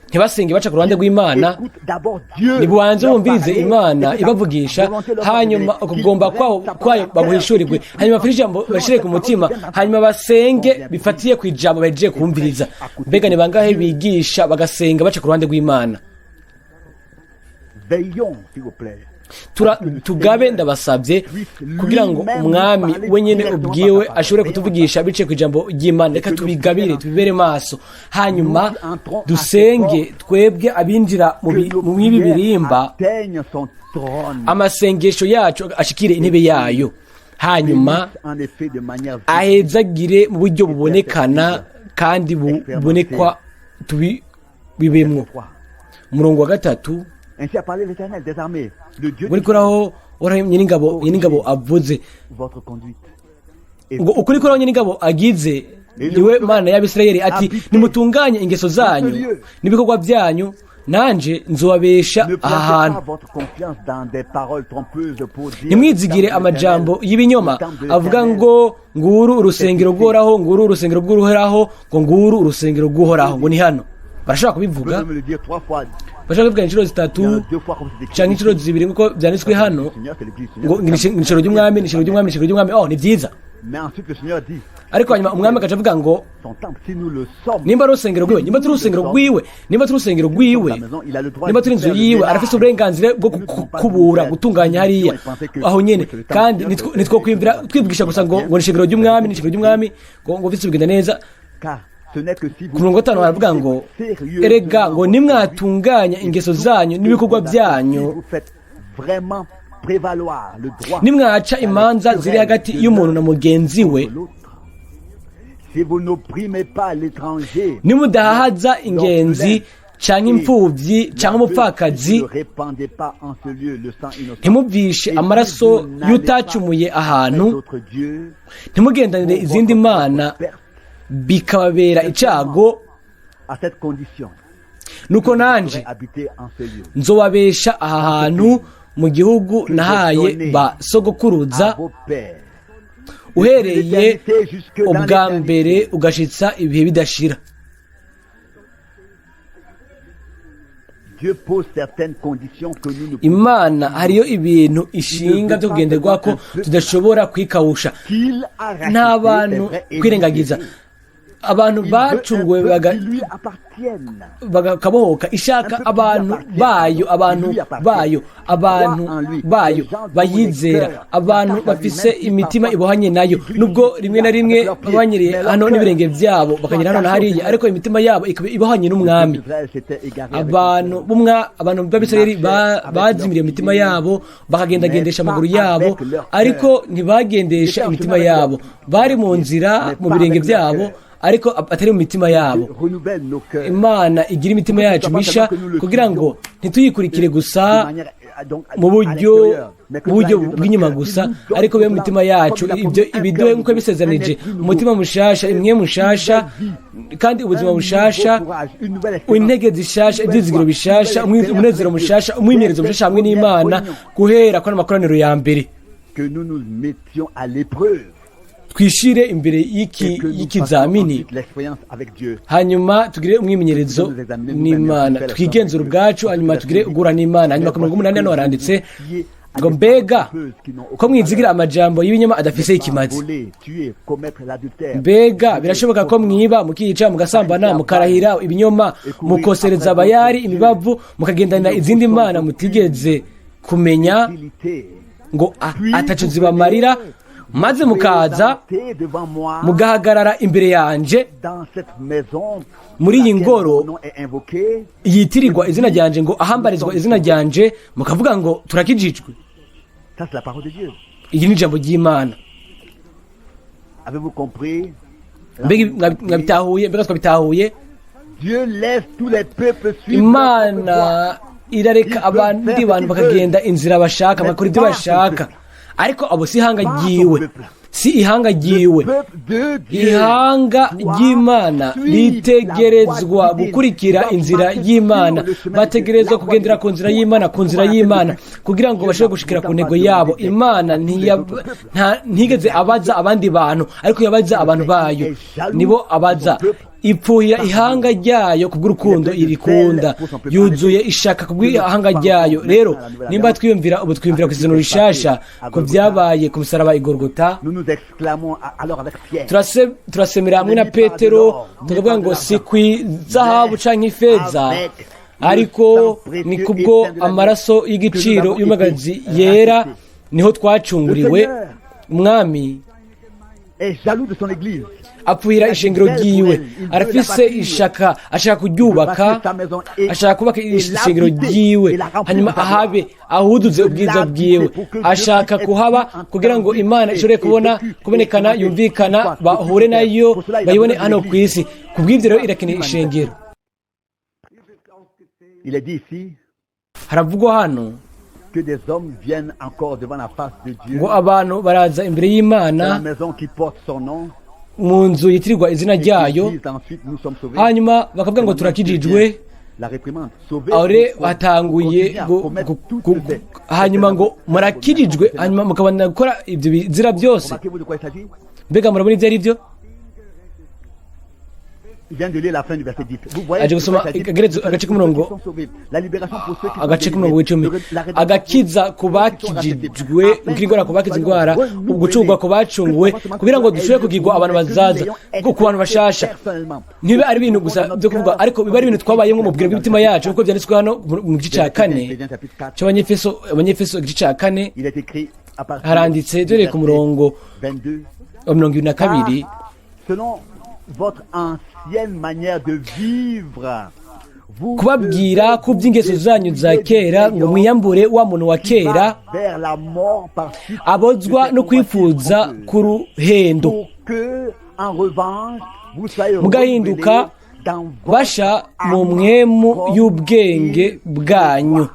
Ntibasenge baca ku ruhande rw'Imana, nibubanze bumvirize Imana ibavugisha, hanyuma ukugomba kwayo baguhishurirwe, hanyuma bafate ijambo bashire ku mutima, hanyuma basenge bifatiye ku ijambo bahejeje kumviriza. Mbega ni bangahe bigisha bagasenga baca ku ruhande rw'Imana? Tugabe, ndabasabye, kugira ngo umwami wenyine ubwiwe ashobore kutuvugisha biciye ku ijambo ry'Imana. Reka tubigabire, tubibere maso, hanyuma dusenge twebwe abinjira mu ibi birimba, amasengesho yacu ashikire intebe yayo, hanyuma ahezagire mu buryo bubonekana Kandi bubonekwa tubibemwo. Umurongo wa 3: Ainsi a parlé l'Éternel des armées, le Dieu Ngo kuraho Uhoraho Nyeningabo avuze votre conduite. ngo ukuri kuraho Nyeningabo agize, niwe Mana y'Abisirayeli, ati: "Nimutunganye ingeso zanyu n'ibikorwa byanyu, nanje nzobabesha Ne aha placez hantu." pas votre confiance dans des paroles trompeuses pour dire: Ntimwizigire amajambo y'ibinyoma avuga ngo: "Nguru urusengero rw'Uhoraho, nguru urusengero rw'Uhoraho," ngo: "Nguru urusengero rw'Uhoraho," ngo ni hano. Barashobora kubivuga, Vous pouvez me le dire trois fois, bashobora kubivuga inshuro zitatu deux fois comme c'est écrit. Canke inshuro zibiri nk'uko byanditswe hano, Seigneur, c'est l'église du ngo Seigneur. ni ishengero ry'Umwami, ni ishengero ry'Umwami, ni ishengero ry'Umwami. Oh, ni byiza. Mais ensuite le Seigneur dit: Ariko hanyuma Umwami agaca avuga ngo son temple, si nous le sommes, nimba ari urusengero rwiwe, nimba turi urusengero rwiwe, nimba turi urusengero rwiwe, nimba turi inzu yiwe, arafise uburenganzira bwo kubura, gutunganya hariya aho nyene. Kandi nitwo kwiyumvira twibwisha gusa ngo ni ishengero ry'Umwami, ni ishengero ry'Umwami, ngo vyose bigenda neza. Car ce n'est que si vous Ku murongo wa 5 haravuga ngo: "Erega," ngo, "nimwatunganya ingeso zanyu n'ibikorwa byanyu, vous faites vraiment prévaloir le droit nimwaca imanza ziri hagati y'umuntu na mugenzi we, l'autre, si vous n'opprimez pas l'étranger, nimudahahaza ingenzi canke imfuvyi canke umupfakazi, ne répandez pas en ce lieu le sang innocent, ntimubvishe amaraso y'utacumuye ahantu, d'autres dieux, ntimugendanire izindi mana bikababera icago, à cette condition, nuko nanje habiter en ce lieu, nzobabesha aha hantu mu gihugu nahaye ba sogokuruza, à vos pères, uhereye ubwa mbere ugashitsa ibihe bidashira." Dieu pose certaines conditions que nous ne pouvons Imana hariyo ibintu ishinga byo kugenderwako tudashobora kwikawusha. qu'il a racheté Nta bantu ses vrais et kwirengagiza abantu Il veut bacunguwe un peuple baga qui lui appartienne. Bakabohoka. Ishaka abantu bayo, abantu bayo, abantu bayo bayizera, abantu bafise imitima ibohanye nayo, nubwo rimwe na rimwe banyereye hano n'ibirenge byabo, bakagera hano na hariya, ariko imitima yabo ikaba ibohanye n'Umwami. Israël s'était égaré avec Abantu b'umwa abantu b'Abisirayeli bazimiriye imitima yabo, bakagendagendesha amaguru yabo, ariko ntibagendesha imitima yabo. Bari mu nzira mu birenge byabo, ariko atari mu mitima yabo. Renouvelle nos cœurs. Imana igira imitima yacu misha kugira ngo ntituyikurikire gusa De manière, donc, mu buryo bw'inyuma gusa, ariko bibe mu mitima yacu. Ibyo ibiduhe nk'uko bisezeranije: umutima mushasha, imwe mushasha, kandi ubuzima bushasha, intege zishasha, ibyizigiro bishasha, umunezero mushasha, umwimenyerezo mushasha hamwe n'Imana guhera kuri amakoraniro ya mbere. Que nous nous mettions à l'épreuve. Twishire imbere y'ikizamini, hanyuma tugire umwimenyerezo n'Imana, twigenzura ubwacu, hanyuma tugire ugura n'Imana. Hanyuma ku 80 hano haranditse ngo: "Mbega ko mwizigira amajambo y'ibinyoma adafise ikimazi? Mbega birashoboka ko mwiba, mukica, mugasambana, mukarahira ibinyoma, mukosereza Abayari imibavu, mukagendanira izindi mana mutigeze kumenya, ngo ataco zibamarira, maze mukaza mugahagarara imbere yanje muri iyi ngoro yitirirwa izina ryanje, ngo ahambarizwa izina ryanje, mukavuga ngo: 'Turakijijwe'?" Iyi ni ijambo ry'Imana. Mbega mwabitahuye? Mbega twabitahuye? Imana irareka abandi bantu bakagenda inzira bashaka, bagakora ibyo bashaka, ariko abo si ihanga ryiwe, si ihanga ryiwe. Ihanga ry'Imana ritegerezwa gukurikira inzira y'Imana, bategerezwa kugendera ku nzira y'Imana, ku nzira y'Imana, kugira ngo bashobore gushikira ku ntego yabo. Imana ntigeze abaza abandi bantu, ariko yabaza abantu bayo, nibo abaza. Ipfuhira ihanga ryayo kubw'urukundo irikunda, yuzuye ishaka kubw'ihanga ryayo. Rero nimba twiyumvira ubu, twiyumvira ku isezerano rishasha, ku byabaye ku musaraba Igorogota, turasemera hamwe na Petero tukavuga ngo: "Si ku izahabu canke ifeza, ariko ni kubwo amaraso y'igiciro y'umagazi yera niho twacunguriwe." Umwami Apfuhira ishengero ryiwe, arafise ishaka, ashaka kuryubaka, ashaka kubaka ishengero ryiwe, hanyuma ahabe ahuduze ubwiza bwiwe. Ashaka kuhaba kugira ngo Imana ishobore kubona kubonekana, yumvikana, bahure nayo, bayibone hano ku isi. Kubw'ibyo rero irakeneye ishengero. Il est dit ici Haravugwa hano que des hommes viennent encore devant la face de Dieu ngo abantu baraza imbere y'Imana dans la maison qui porte son nom mu nzu yitirirwa izina ryayo, et qui disent ensuite: nous sommes sauvés. Hanyuma bakavuga ngo turakijijwe. La réprimande. Sauvés, Aho rero hatanguye hanyuma ngo murakijijwe, hanyuma mukabona gukora ibyo bizira byose. Remarquez-vous de quoi il s'agit? Mbega murabona ibyo ari byo? Il vient de lire la fin du verset 10. Vous voyez Aje de quoi gusoma il s'agit? agace k'umurongo Qui sont sauvés. La libération pour ceux qui sont agace k'umurongo w'icumi. Agakiza ku bakijijwe, gukira indwara ku bakize indwara, ugucungwa ku bacunguwe, kugira ngo dushobore kugirwa abantu bazaza ku bantu bashasha. Ntibibe ari ibintu gusa byo kuvuga, ariko bibe ari ibintu twabayemo mu bwira bw'imitima yacu, nk'uko byanditswe hano mu gice cya 4 cy'Abanyefeso. Abanyefeso igice cya 4, Il est écrit à partir haranditse duhereye ku murongo 22. wa 22. Selon votre ancienne manière de vivre, vous Kubabwira ku by'ingeso zanyu za kera, ngo mwiyambure wa muntu wa kera vers la mort par suite abozwa no kwifuza ku ruhendo, pour que, en revanche, vous soyez mugahinduka renouvelés dans votre basha mu âme mpwemu comme y'ubwenge il bwanyu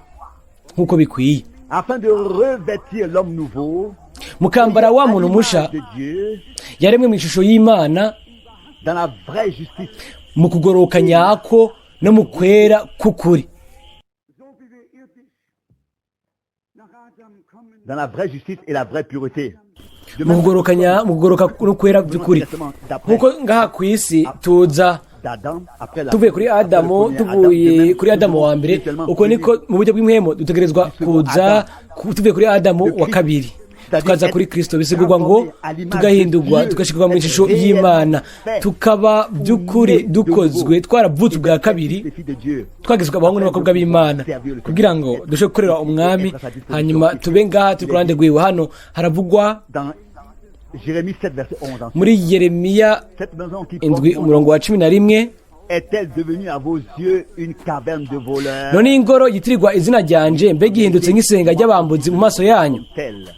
nk'uko bikwiye, afin de revêtir l'homme nouveau mukambara wa muntu à musha l'image de Dieu yaremwe mu ishusho y'Imana dans la vraie justice. mu kugoroka nyako no mu kwera k'ukuri. So wie wir irdisch nach Adam kommen, Dans la vraie justice et la vraie pureté. Mu kugoroka mu kugoroka no kwera by'ukuri, nk'uko ngaha ku isi tuza tuvuye kuri Adamu, tuvuye kuri Adamu wa mbere, uko niko mu buryo bw'impwemu dutegerezwa kuza tuvuye kuri Adamu wa kabiri, tukaza kuri Kristo. Bisigurwa ngo tugahindurwa, tugashyirwa mu ishusho y'Imana, tukaba by'ukuri dukozwe, twaravutse ubwa kabiri, twagizwe abahungu n'abakobwa b'Imana, kugira ngo dushobore gukorera Umwami, hanyuma tube ngaha turi ku ruhande rwiwe. Hano haravugwa muri Yeremiya 7 umurongo wa 11: Est-elle devenue à vos yeux une caverne de voleurs? None iyi ngoro yitirirwa izina ryanje, mbega ihindutse nk'isenga ry'abambuzi mu maso yanyu? Telle.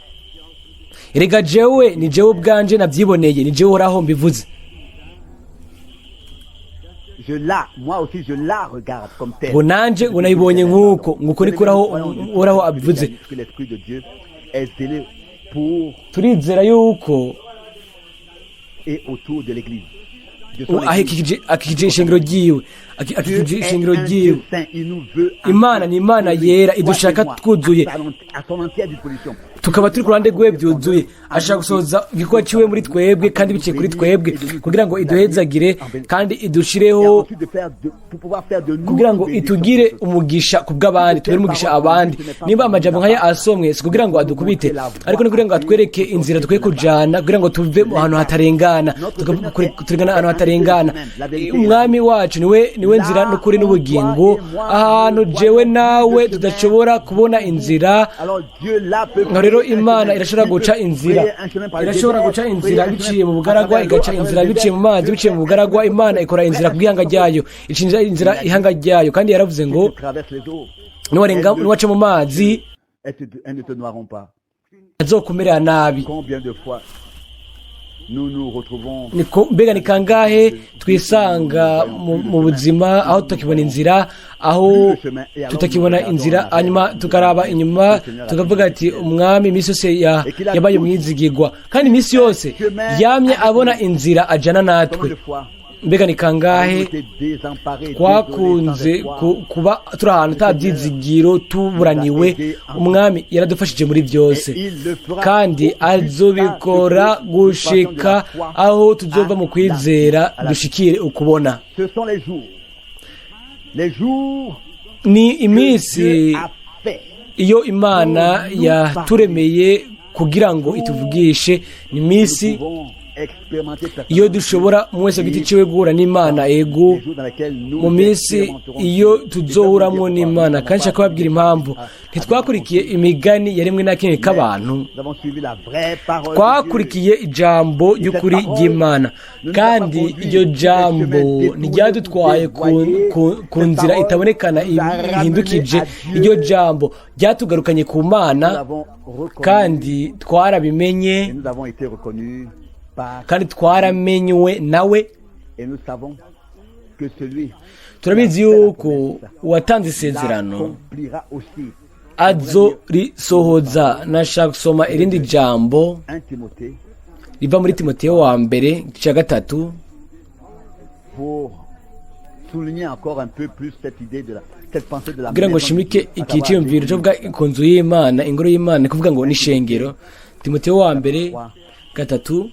Erega jewe, ni jewe ubwanje nabyiboneye, ni jewe Uhoraho mbivuze. Je la, moi aussi, je la regarde comme telle. Ngo nanje ngo nayibonye nk'uko, nguko niko Uhoraho abivuze. Que l'Esprit de Dieu est zélé pour Turizera yuko et autour de l'Église. De son Église. Akikije ishengero ryiwe, akikije ishengero ryiwe. Imana Imana ni Imana yera, idushaka twuzuye, à son entière disposition. tukaba turi ku ruhande rwe byuzuye. Ashaka gusohoza igikorwa ciwe muri twebwe kandi biciye kuri twebwe, kugira ngo iduhezagire kandi idushireho, Ensuite de faire de, pour pouvoir faire de nous kugira ngo une bénédiction itugire pour les autres. umugisha ku bw'abandi, tubere umugisha abandi. Nimba amajambo nk'aya asomwe, si kugira ngo adukubite, ariko ni kugira ngo atwereke inzira dukwiye kujana, kugira ngo tuve mu hantu hatarengana, turengana ahantu hatarengana. Umwami wacu niwe nzira n'ukuri n'ubugingo. Ahantu jewe nawe tudashobora kubona inzira, Alors Dieu là peut ngo rero Imana irashobora guca inzira, irashobora guca inzira biciye mu bugaragwa, igaca inzira biciye mu mazi, biciye mu bugaragwa. Imana ikora inzira ku bw'ihanga ryayo, ica inzira ihanga ryayo. Kandi yaravuze ngo Tu traverses les eaux. niwarenga, niwaca mu mazi, Elles ne te noieront pas. azokumerera nabi. Combien de fois nous nous retrouvons Niko mbega ni kangahe twisanga mu buzima aho tutakibona inzira, aho tutakibona inzira, hanyuma tukaraba inyuma tukavuga ati: "Umwami iminsi yose yabaye umwizigirwa, kandi iminsi yose yamye abona inzira ajana natwe." Combien de fois Mbega ni kangahe avons-nous été désemparés, twakunze désolés, sans espoir? kuba turi ahantu nta byizigiro, tuburaniwe? Umwami yaradufashije muri byose, kandi azobikora gushika aho tuzova mu kwizera dushikire ukubona. Ce sont les jours. Les jours Ni que iminsi Dieu a fait. iyo Imana yaturemeye kugira ngo ituvugishe. Ni iminsi Nous pouvons Iyo dushobora umwe wese ku giti ciwe guhura n'Imana, ego, mu minsi iyo tuzohuramwo n'Imana. Kandi nshaka kubabwira impamvu ntitwakurikiye imigani yaremwe na kimwe k'abantu, twakurikiye ijambo ry'ukuri ry'Imana. Kandi iryo jambo ntiryadutwaye ku nzira itabonekana ihindukije. Iryo jambo ryatugarukanye ku Mana, kandi twarabimenye, kandi twaramenywe nawe. Turabizi yuko uwatanze isezerano azorisohoza. Nashaka gusoma irindi jambo riva muri Timoteyo wa mbere, igice cya gatatu, kugira ngo nshimike iki cyiyumviro cyo kuvuga ku nzu y'Imana, ingoro y'Imana, ni kuvuga ngo ni ishengero. Timoteyo wa mbere gatatu,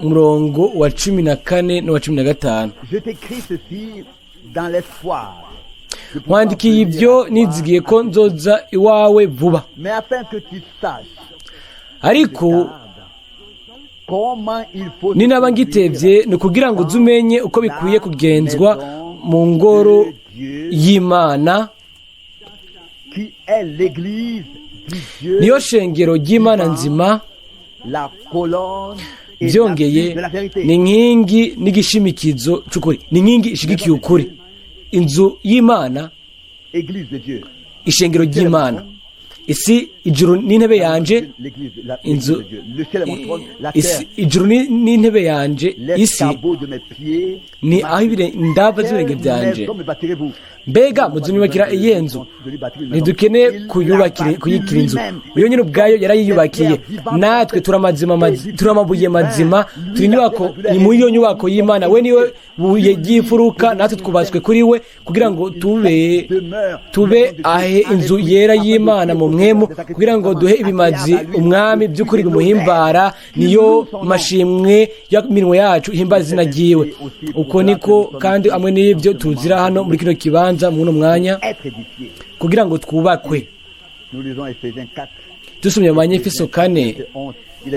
umurongo wa 14 n'uwa 15: "Nkwandikiye ibyo nizigiye ko nzoza iwawe vuba, ariko ninaba ngitevye, ni ukugira ngo uze umenye uko bikwiye kugenzwa mu ngoro y'Imana, niyo shengero ry'Imana nzima, byongeye ni inkingi n'igishimikizo c'ukuri, ni inkingi ishigikiye ukuri." Inzu y'Imana, ishengero ry'Imana. Isi, ijuru n'intebe yanje, inzu, isi, ijuru n'intebe yanje, isi ni aho indava z'ibirenge byanje. Mbega muzunyubakira iyihe nzu? Ntidukeneye kuyikira inzu, iyo nyine ubwayo yarayiyubakiye. Natwe turi amabuye mazima, turi inyubako, ni muri iyo nyubako y'Imana. We niwe buye ry'imfuruka, natwe twubatswe kuri we kugira ngo tube ahe inzu yera y'Imana mu mwemu, kugira ngo duhe ibimazi umwami by'ukuri bimuhimbara. Niyo mashimwe y'iminwe yacu ihimbaza izina ryiwe. Uko niko kandi amwe n'ibyo tuzira hano muri kino kibanza muri uno mwanya, kugira ngo twubakwe. Dusomye Abanyefeso 4,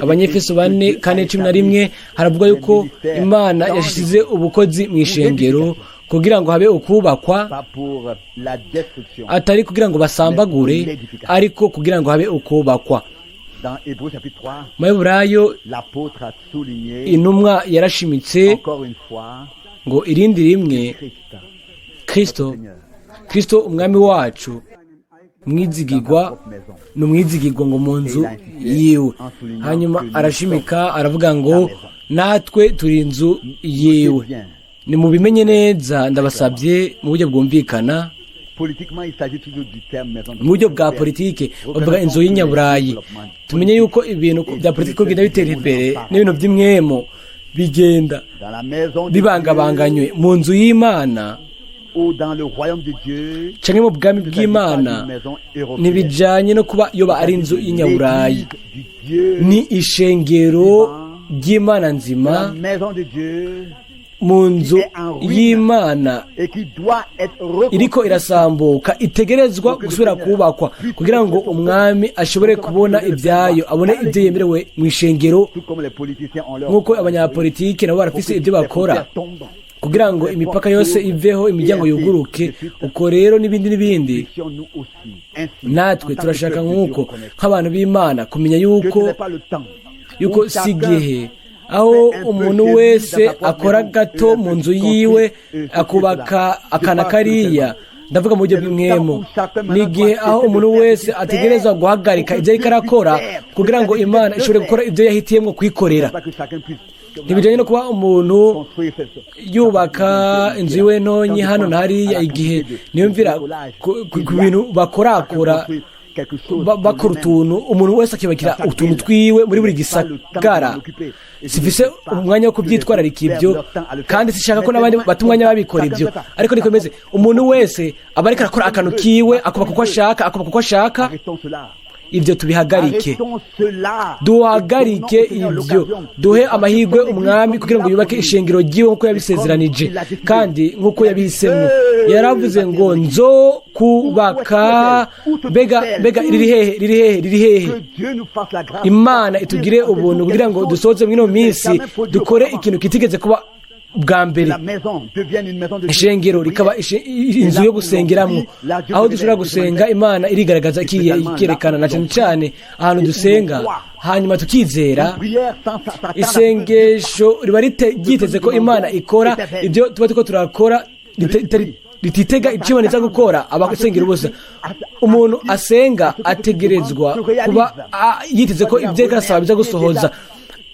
Abanyefeso 4, 4, 11, haravugwa yuko Imana yashize ubukozi mu ishengero kugira ngo habe ukubakwa, atari kugira ngo basambagure, ariko kugira ngo habe ukubakwa. Mu Heburayo intumwa yarashimitse ngo irindi rimwe Kristo umwami wacu mwizigirwa, ni umwizigirwa ngo mu nzu yiwe. Hanyuma arashimika aravuga ngo natwe turi inzu yiwe. Ni mubimenye neza, ndabasabye, mu buryo bwumvikana. Mu buryo bwa politike bavuga inzu y'inyaburayi. Tumenye yuko ibintu bya politike bigenda bitera imbere, n'ibintu by'imwemo bigenda bibangabanganywe mu nzu y'Imana canke mu bwami bw'Imana. Ntibijanye no kuba yoba ari inzu y'inyaburayi, ni ishengero ry'Imana nzima. Mu nzu y'Imana iriko irasambuka, itegerezwa gusubira kubakwa kugira ngo umwami ashobore kubona ibyayo, abone ibyo yemerewe mu ishengero, nk'uko abanyapolitike nabo barafise ibyo bakora kugira ngo imipaka yose iveho, imiryango yuguruke. Uko rero n'ibindi n'ibindi, natwe turashaka nk'uko nk'abantu b'Imana kumenya yuko si igihe aho umuntu wese akora gato mu nzu yiwe, akubaka akana kariya, ndavuga mu buryo bw'imwemo. Ni igihe aho umuntu wese ategerezwa guhagarika ibyo ariko arakora kugira ngo Imana ishobore gukora ibyo yahitiyemo kwikorera. Ntibijyanye no kuba umuntu yubaka inzu yiwe ntonyi hano na hariya. Igihe niyumvira ku bintu bakorakora, bakora utuntu, umuntu wese akibakira utuntu twiwe muri buri gisagara, sifise umwanya wo kubyitwararika ibyo, kandi sishaka ko n'abandi bata umwanya babikora ibyo. Ariko niko bimeze, umuntu wese aba ariko arakora akantu kiwe, akubaka uko ashaka, akubaka uko ashaka. Ibyo tubihagarike. Arrêtons cela. Duhagarike Et donnons au Seigneur ibyo, l'occasion duhe de amahirwe bâtir son umwami église kugira ngo comme il yubake l'a ishengero ryiwe nk'uko yabisezeranije kandi nk'uko yabihisemo. Yaravuze ngo nzo kubaka. Mbega, mbega riri hehe, riri hehe, riri hehe? Que Dieu nous fasse la grâce. Imana itugire ubuntu kugira ngo dusoze muri ino minsi dukore ikintu kitigeze kuba bwa mbere. La maison devienne une maison de Dieu. Ishengero rikaba inzu yo gusengeramo, aho dushobora gusenga, Imana irigaragaza, ikerekana, na cyane cyane ahantu dusenga hanyuma tukizera. Prière sans s'attendre. Isengesho riba ryiteze ko Imana ikora ibyo tuba turiko turakora, rititega icyo Imana iza gukora. Abasengera ubusa, umuntu asenga ategerezwa kuba yiteze ko ibyo ariko arasaba biza gusohoza.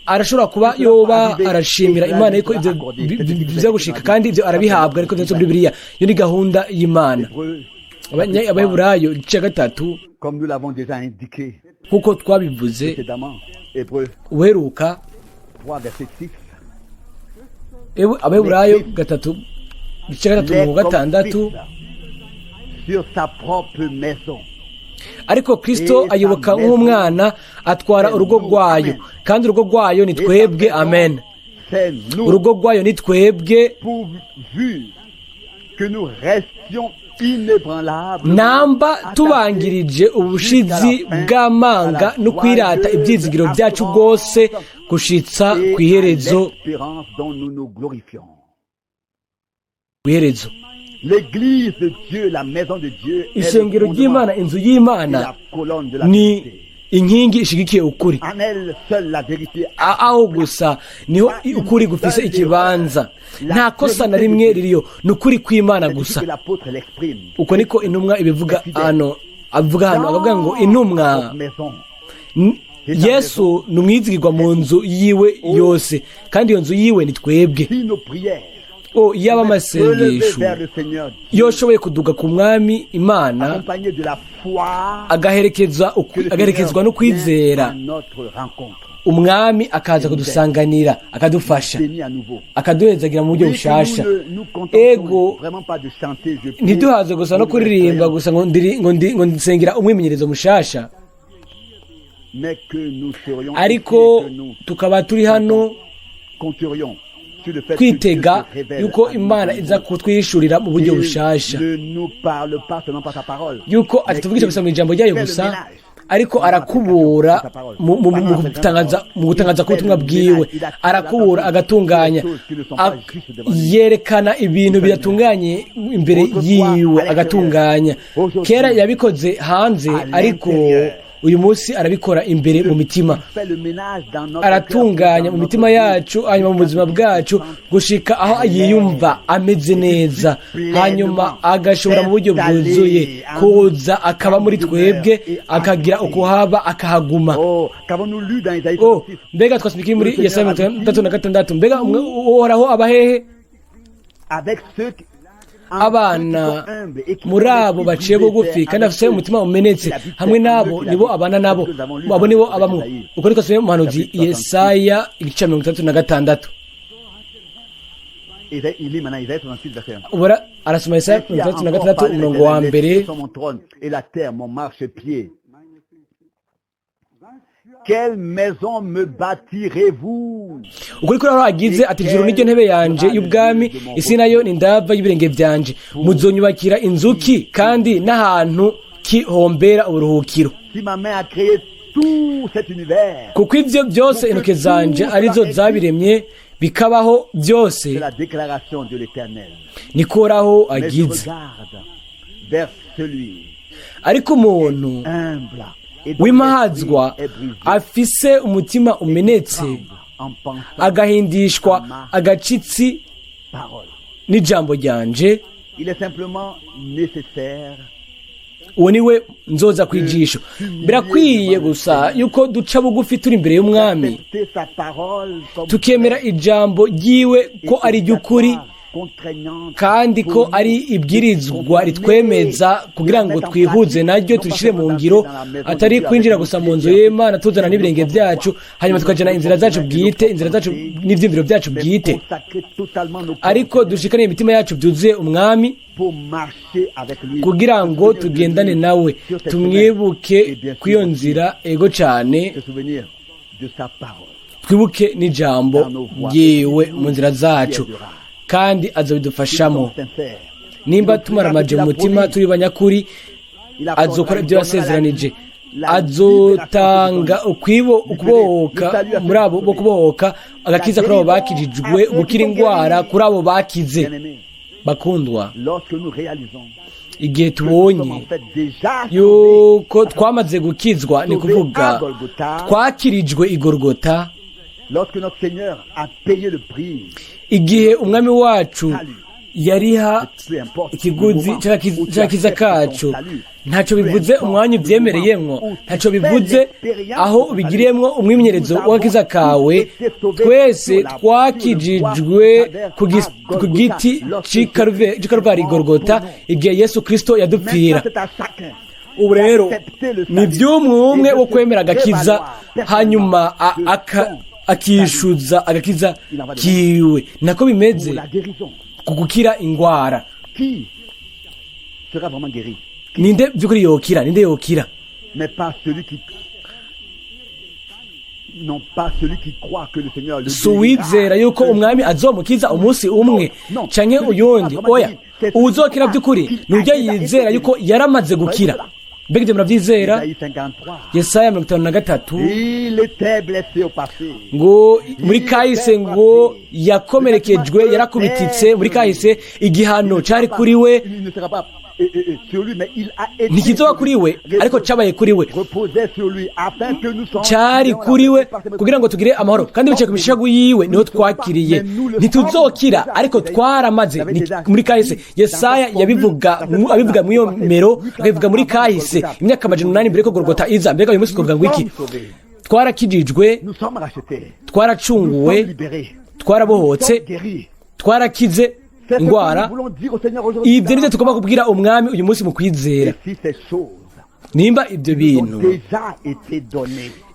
Arashobora kuba yoba arashimira Imana yuko ibyo biza gushika, kandi ibyo arabihabwa, ariko byanditse muri Bibiliya. Iyo ni gahunda y'Imana. Hébreux, Abaheburayo igice cya 3, comme nous l'avons déjà indiqué nk'uko twabivuze précédemment, Hébreux uheruka, 3, verset 6. Abaheburayo 3, igice cya 3, Il est umurongo comme 6. fils sur sa propre maison. Ariko Kristo ayoboka nk'umwana, atwara urugo rwayo, kandi urugo rwayo ni Et sa twebwe. maison, Amen. c'est nous, Urugo rwayo ni twebwe. pourvu que nous restions inébranlables, Namba tubangirije ubushizi bw'amanga no kwirata ibyizigiro byacu bwose gushitsa et ku iherezo. à l'espérance dont nous nous glorifions. Ku iherezo. L'église de Dieu, la maison de Dieu, est le Ishengero fondement ry'Imana, inzu et y'Imana, la colonne de la ni vérité. inkingi ishigikiye ukuri. En elle seule la vérité Aho gusa niho ukuri gufise ikibanza, nta kosa na rimwe ririyo, ni ukuri kw'Imana C'est gusa. que l'apôtre l'exprime. Uko niko intumwa ibivuga hano, avuga hano, akavuga ngo intumwa Dans maison. Yesu ni umwizigirwa mu nzu yiwe yose, kandi iyo nzu yiwe ni twebwe. Si nos prières O, iyaba pouvaient s'élever amasengesho vers le Seigneur Dieu, yoshoboye kuduga ku mwami Imana, accompagné de la foi agaherekeza que le agaherekezwa no Seigneur kwizera, vient à notre rencontre, umwami akaza kudusanganira, akadufasha, béni à nouveau. akaduhezagira mu buryo Oui, que bushasha. nous ne nous contentons Ego, vraiment pas de chanter, je prie ntiduhaze gusa no pour une kuririmba expérience, gusa ngo ndiri ngo ndi ngo nsengera umwimenyerezo mushasha, mais que nous serions ariko ici et que nous tukaba turi hano compterions sur le fait que Dieu kwitega se révèle yuko à nous Imana de iza nouveau. kutwishurira mu buryo Il bushasha, ne nous parle pas seulement par sa parole, yuko mais atatuvugisha qu'il gusa mu ijambo ryayo fait le gusa, ménage. ariko arakubura mu gutangaza k'ubutumwa bwiwe, arakubura, agatunganya, yerekana ibintu bidatunganye imbere yiwe, agatunganya. Kera yabikoze hanze, ariko uyu munsi arabikora imbere mu mitima. Fait le ménage dans notre Aratunganya cœur, mu dans mitima notre vie, yacu, hanyuma mu buzima bwacu, gushika aho yiyumva ameze neza, hanyuma agashobora mu buryo bwuzuye kuza akaba muri twebwe, akagira ukuhaba, akahaguma. Oh, qu'avons-nous lu dans Isaïe Oh, 66? mbega twasomye iki muri Yesaya 66? Mbega Uhoraho aba hehe? Avec ceux qui, Abana muri abo baciye bugufi kandi bafite umutima umenetse, hamwe n'abo nibo abana nabo, abo nibo abamwo. Uko niko twasomye mu muhanuzi Yesaya igice 66. Isaïe, il lit maintenant Isaïe 66, verset 1. Ubura arasoma Yesaya 66, umurongo wa 1. Sont mon trône et la terre mon marchepied. Quelle maison me bâtirez-vous? Ukuri kuri aho agize ati: "Ijuru niryo ntebe yanje y'ubwami, isi nayo ni ndava y'ibirenge byanje. Muzonyubakira inzu ki, kandi n'ahantu ki hombera uburuhukiro?" Si ma main a créé tout cet univers, Kuko ivyo byose intoke zanje arizo zabiremye, bikabaho byose, c'est la déclaration de l'Éternel. nikoraho Mais je agize. regarde vers celui Ariko umuntu humble et dont w'imahazwa, l'esprit est brisé, afise umutima umenetse, tremble en pensant agahindishwa agacitsi parole. n'ijambo ryanje, Il est simplement nécessaire uwo niwe nzoza kwijisho. Birakwiye gusa yuko duca bugufi turi imbere y'umwami, d'accepter sa parole comme tukemera ijambo ryiwe ko ari iry'ukuri, Kandi ko ari ibwirizwa ritwemeza kugira ngo twihuze naryo, turishyire mu ngiro, atari kwinjira gusa mu nzu y'Imana tuzana n'ibirenge byacu, hanyuma tukajana inzira zacu bwite, inzira zacu n'ibyiyumviro byacu bwite, ariko dushikane imitima yacu byuzuye Umwami kugira ngo tugendane nawe, tumwibuke kw'iyo nzira. Ego cyane, twibuke n'ijambo ryiwe mu nzira zacu, kandi azabidufashamo. Nimba tumaramaje mu mutima, turi banyakuri, azokora ibyo yasezeranije. Azotanga ukubohoka muri abo bo kubohoka, agakiza kuri abo bakijijwe, gukira indwara kuri abo bakize. Bakundwa, igihe tubonye yuko twamaze gukizwa, ni kuvuga twakirijwe igorogota, igihe Umwami wacu yariha ikiguzi cy'agakiza kacu, ntacyo bivuze umwanya ubyemereyemwo, ntacyo bivuze aho ubigiriyemwo umwimenyerezo w'agakiza kawe, twese twakijijwe ku giti cy'i Gorgota igihe Yesu Kirisito yadupfira. Ubu rero ni by'umwe umwe wo kwemera agakiza, hanyuma akishyuza agakiza kiwe. Nako bimeze ku gukira indwara. Ninde by'ukuri yokira? Ninde yokira? Si uwizera yuko Umwami azomukiza umunsi umwe canke uyundi. Oya, uwuzokira by'ukuri ni ujya yizera yuko yaramaze gukira. Mbega ibyo murabyizera? Yesaya 53 ngo muri kahise ngo yakomerekejwe, yarakubititse muri kahise, igihano cyari kuri we ntikizoba kuri we, ariko cyabaye kuri we, cyari kuri we kugira ngo tugire amahoro, kandi bicaye ku mishagu yiwe niho twakiriye. Ntituzokira, ariko twaramaze muri kahise. Yesaya yabivuga, abivuga muri iyo mero, akabivuga muri kahise imyaka 800 mbere ko Gorgota iza. Mbega uyu munsi twavuga ngo iki? Twarakijijwe, twaracunguwe, twarabohotse, twarakize indwara. Ibyo nibyo tugomba kubwira Umwami uyu munsi mu kwizera. Nimba ibyo bintu,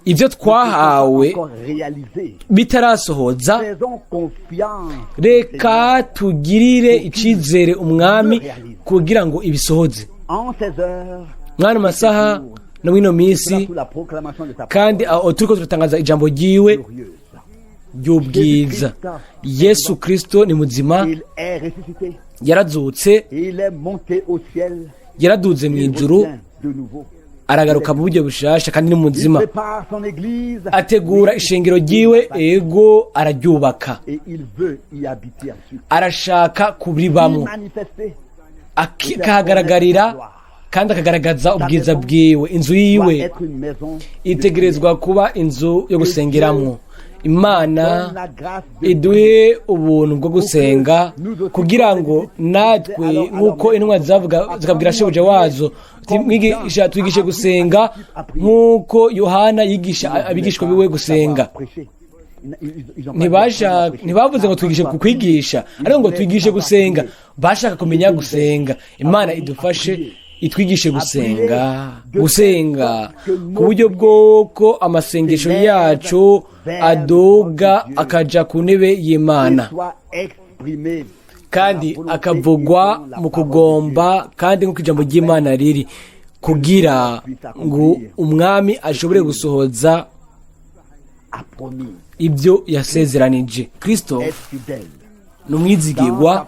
ibyo twahawe bitarasohoza, reka tugirire icyizere Umwami kugira ngo ibisohoze mwana masaha no mwino minsi. Kandi aho turiko turatangaza ijambo ryiwe ry'ubwiza, Yesu Kristo ni muzima, yarazutse, yaraduze mu ijuru, aragaruka mu buryo bushasha, kandi ni muzima. Ategura ishengero ryiwe, ego, araryubaka, arashaka kuribamwo, akahagaragarira kandi akagaragaza ubwiza bwiwe. Inzu yiwe itegerezwa kuba inzu yo gusengeramwo. Imana iduhe ubuntu bwo gusenga kugira ngo natwe, nk'uko intumwa zavuga zikabwira shebuja wazo, twigishe gusenga nk'uko Yohana yigisha abigishwa biwe gusenga. Ntibavuze ngo twigishe kukwigisha, ariko ngo twigishe gusenga. Bashaka kumenya gusenga. Imana idufashe, itwigishe gusenga, gusenga ku buryo bw'uko amasengesho yacu aduga akaja ku ntebe y'Imana, kandi akavugwa mu kugomba kandi nk'uko ijambo ry'Imana riri, kugira ngo Umwami ashobore gusohoza ibyo yasezeranije. Kristo ni umwizigirwa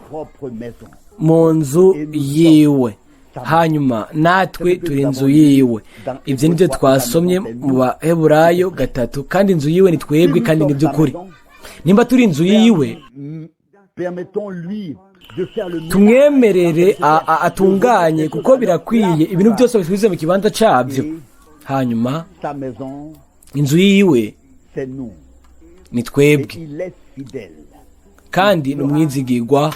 mu nzu yiwe, hanyuma natwe turi inzu yiwe. Ibyo nibyo twasomye mu Baheburayo 3. Kandi inzu yiwe ni twebwe, kandi ni by'ukuri. Nimba turi inzu yiwe, tumwemerere atunganye, kuko birakwiye ibintu byose bisubize mu kibanza cyabyo. Hanyuma inzu yiwe ni twebwe, kandi ni umwizigirwa,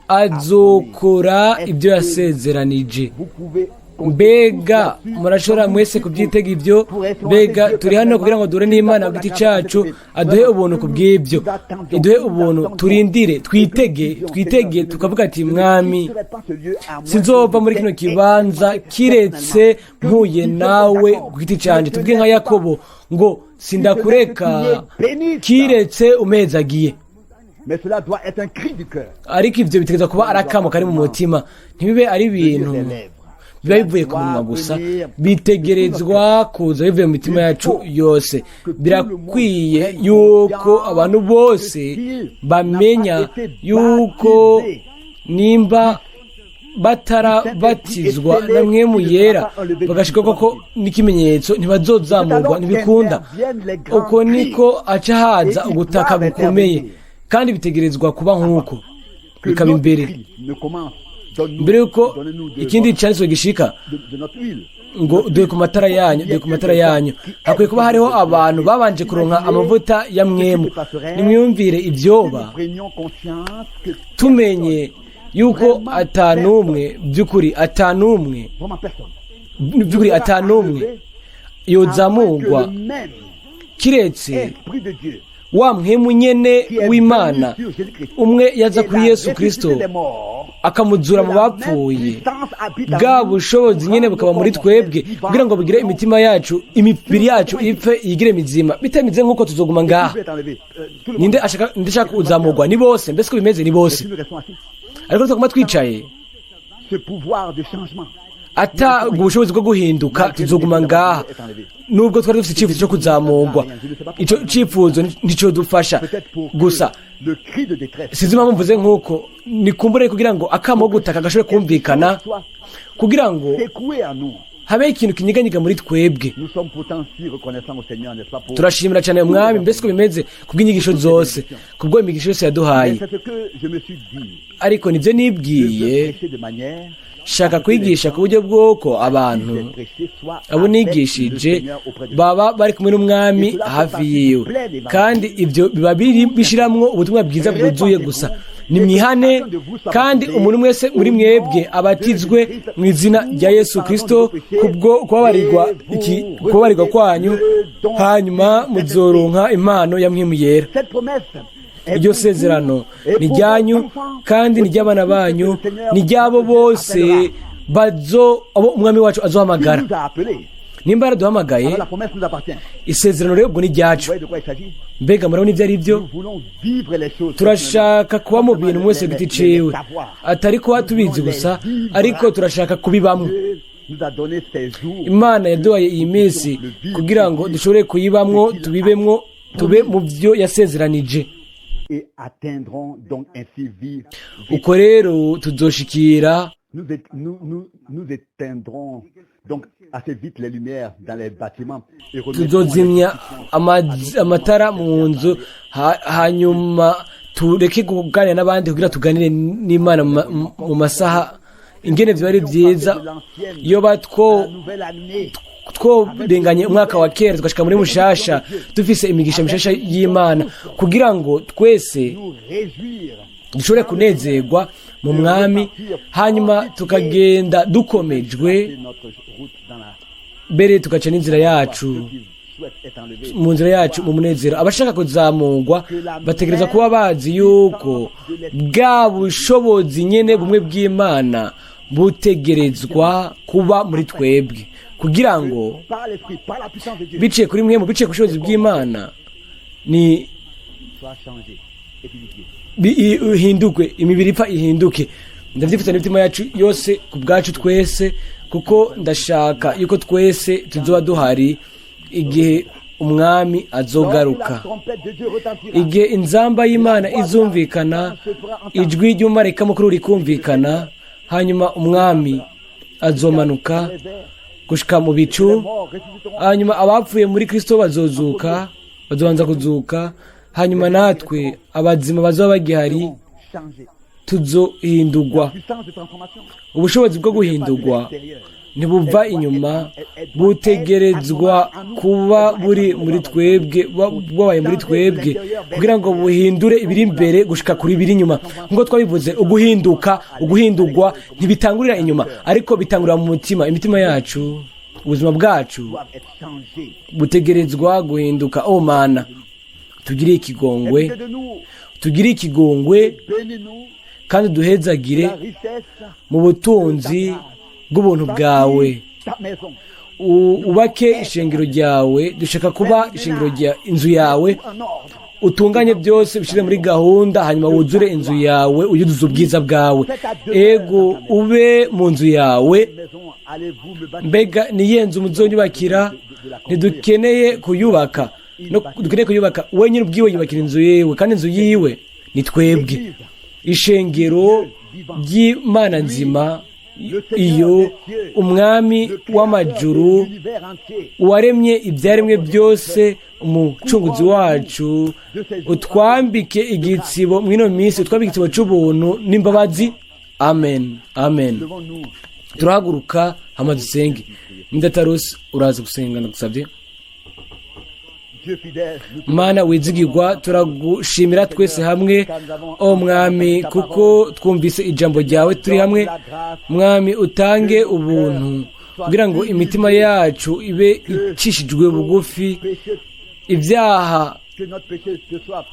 azokora ibyo yasezeranije. Mbega murashobora mwese kubyitega ibyo? Mbega turi hano kugira ngo duhure n'Imana ku giti cyacu, aduhe ubuntu ku bw'ibyo, iduhe ubuntu, turindire, twitege, twitege, tukavuga ati: "Mwami, sinzova muri kino kibanza kiretse mpuye nawe ku giti cyanjye." Tuvuge nka Yakobo ngo: "Sindakureka kiretse umpezagiye." Mais cela doit être un cri du cœur. Ariko ibyo bitegereza kuba ari akamo kari mu mutima, ntibibe ari ibintu biba bivuye ku munwa gusa. Bitegerezwa kuza bivuye mu mitima yacu yose. Birakwiye yuko abantu bose bamenya yuko nimba batarabatizwa na Mpwemu Yera, bagashirwa koko n'ikimenyetso, ntibazozamurwa, ntibikunda. Uko niko aca haza ugutaka gukomeye, kandi bitegerezwa kuba nk'uko bikaba imbere mbere yuko ikindi cyanditswe gishika ngo: "Duhe ku matara yanyu, duhe ku matara yanyu." Hakwiye kuba hariho abantu babanje kuronka amavuta ya Mpwemu. Nimwiyumvire ibyoba tumenye yuko atanumwe by'ukuri, atanumwe by'ukuri, atanumwe yozamurwa kiretse wa Mpwemu nyene w'Imana umwe yaza kuri Yesu Kristo akamuzura mu bapfuye, bwa bushobozi nyene bukaba muri twebwe kugira ngo bugire imitima yacu, imibiri yacu ipfe yigire mizima. Bitameze nk'uko, tuzoguma ngaha. Ninde ashaka, ninde ashaka kuzamurwa? Ni bose. Mbese ko bimeze, ni bose, ariko tuguma twicaye ata ubwo bushobozi bwo guhinduka, tuzoguma ngaha nubwo twari dufite icyifuzo cyo kuzamurwa. Icyo cyifuzo nticyo dufasha gusa. Sinzi impamvu mvuze nk'uko, nikumbure kugira ngo akamo gutaka gashobore kumvikana, kugira ngo habe ikintu kinyiganyiga muri twebwe. Turashimira cyane Umwami, mbese ko bimeze, kubw'inyigisho zose, kubwo imigisho yose yaduhaye. Ariko nibyo nibwiye, shaka kwigisha ku buryo bw'uko abantu abo nigishije baba bari kumwe n'Umwami hafi yiwe, kandi ibyo biba biri bishiramwo ubutumwa bwiza bwuzuye gusa: nimwihane, kandi umuntu wese muri mwebwe abatizwe mu izina rya Yesu Kristo kubwo kubabarirwa kwanyu, hanyuma muzoronka impano ya Mpwemu Yera. Iryo sezerano ni ryanyu kandi ni ry'abana banyu, ni ry'abo bose bazo abo Umwami wacu azohamagara. Nimba yaraduhamagaye, isezerano rero ubwo ni ryacu. Mbega murabona ibyo ari byo? Turashaka kuba mu bintu mwese giti ciwe, atari kuba tubizi gusa, ariko turashaka kubibamwo. Imana yaduhaye iyi minsi kugira ngo dushobore kuyibamwo, tubibemwo, tube mu byo yasezeranije. Uko rero tuzoshikira Nous éteindrons donc assez vite les lumières dans les bâtiments et tuzozimya amatara mu nzu, hanyuma tureke kuganira n'abandi kugira tuganire n'Imana mu masaha. Ingene biba ari byiza iyo batwo tworenganye umwaka wa kera, tugashika muri mushasha dufise imigisha mishasha y'Imana, kugira ngo twese dushobore kunezerwa mu Mwami, hanyuma tukagenda dukomejwe mbere, tugaca n'inzira yacu, mu nzira yacu mu munezero. Abashaka kuzamurwa bategereza kuba bazi yuko bwa bushobozi nyene bumwe bw'Imana butegerezwa kuba muri twebwe, kugira ngo biciye kuri mwe, mu biciye ku bushobozi bw'Imana, ni ihindurwe imibiri ipfa ihinduke. Ndavyifuza n'imitima yacu yose ku bwacu twese, kuko ndashaka yuko twese tuzoba duhari igihe Umwami azogaruka, igihe inzamba y'Imana izumvikana, ijwi ry'umumarayika mukuru rikumvikana, hanyuma Umwami azomanuka gushika mu bicu, hanyuma abapfuye muri Kristo bazozuka, bazobanza kuzuka, hanyuma natwe abazima bazoba bagihari tuzohindurwa. Ubushobozi bwo guhindurwa Ntibuva inyuma, butegerezwa kuba buri muri twebwe, bwabaye muri twebwe kugira ngo buhindure ibiri imbere gushika kuri biri inyuma. Nk'uko twabivuze, uguhinduka, uguhindurwa ntibitangurira inyuma, ariko bitangurira mu mutima. Imitima yacu, ubuzima bwacu Doivent être changés. butegerezwa guhinduka. O Mana, tugire ikigongwe. Aie pitié de nous, Tugire ikigongwe bénis-nous kandi duhezagire la richesse mu butunzi bw'ubuntu bwawe. ta maison. Ubake ishengero ryawe. Dushaka kuba ishengero rya inzu yawe. En ordre. Utunganye byose, ubishyire muri gahunda, hanyuma wuzure inzu yawe, uyuzuze ubwiza bwawe. Ego, ube mu nzu yawe. Maison, allez-vous me bâtir? Mbega niye nzu muzonyubakira? Ntidukeneye kuyubaka, no dukeneye kuyubaka. Wenyine ubwiwe yubakira inzu yiwe, kandi inzu yiwe ni twebwe, ishengero ry'Imana nzima, iyo Umwami w'amajuru, L'univers entier. uwaremye ibyaremwe byose, Umucunguzi wacu. Utwambike igitsibo mw'ino minsi, utwambike igitsibo c'ubuntu n'imbabazi. Amen, amen. Devons-nous Turahaguruka hama dusenge. Ndatarusi, uraza gusenga, ndagusabye. Dieu fidèle, nous te Mana wizigirwa, turagushimira twese hamwe, o Mwami, kuko twumvise ijambo ryawe turi hamwe. Mwami, utange ubuntu kugira ngo imitima yacu ibe icishijwe bugufi, péché, ibyaha que notre péché te soit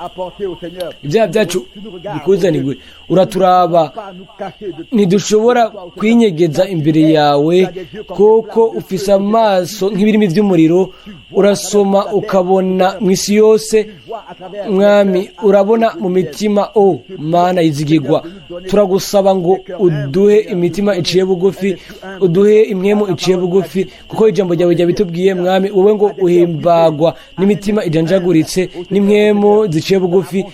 apporté au Seigneur. Ibyaha byacu bikuzanirwe. Uraturaba, Pas nous cacher de ntidushobora kwinyegeza imbere yawe, kuko ufise amaso nk'ibirimi by'umuriro. Urasoma ukabona mu isi yose. Vois à travers Mwami, urabona mu mitima. O Mana yizigirwa, turagusaba ngo uduhe imitima iciye bugufi, uduhe impwemu iciye bugufi, kuko ijambo ryawe ryabitubwiye. Mwami, wowe ngo uhimbagwa n'imitima ijanjaguritse n'impwemu ziciye bugufi.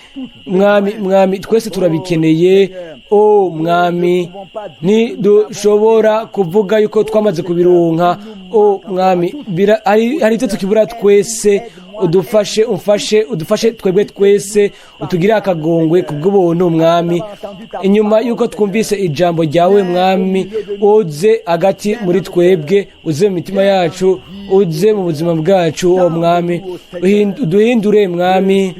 Mwami, Mwami, twese turabikeneye. O Mwami, ntidushobora kuvuga yuko twamaze kubironka. O Mwami, hari ibyo tukibura twese. Udufashe, umfashe, udufashe twebwe twese, utugire akagongwe ku bw'ubuntu. Mwami, inyuma y'uko twumvise ijambo ryawe, Mwami, uze hagati muri twebwe, uze mu mitima yacu, uze mu buzima bwacu. Uwo Mwami, uduhindure. Mwami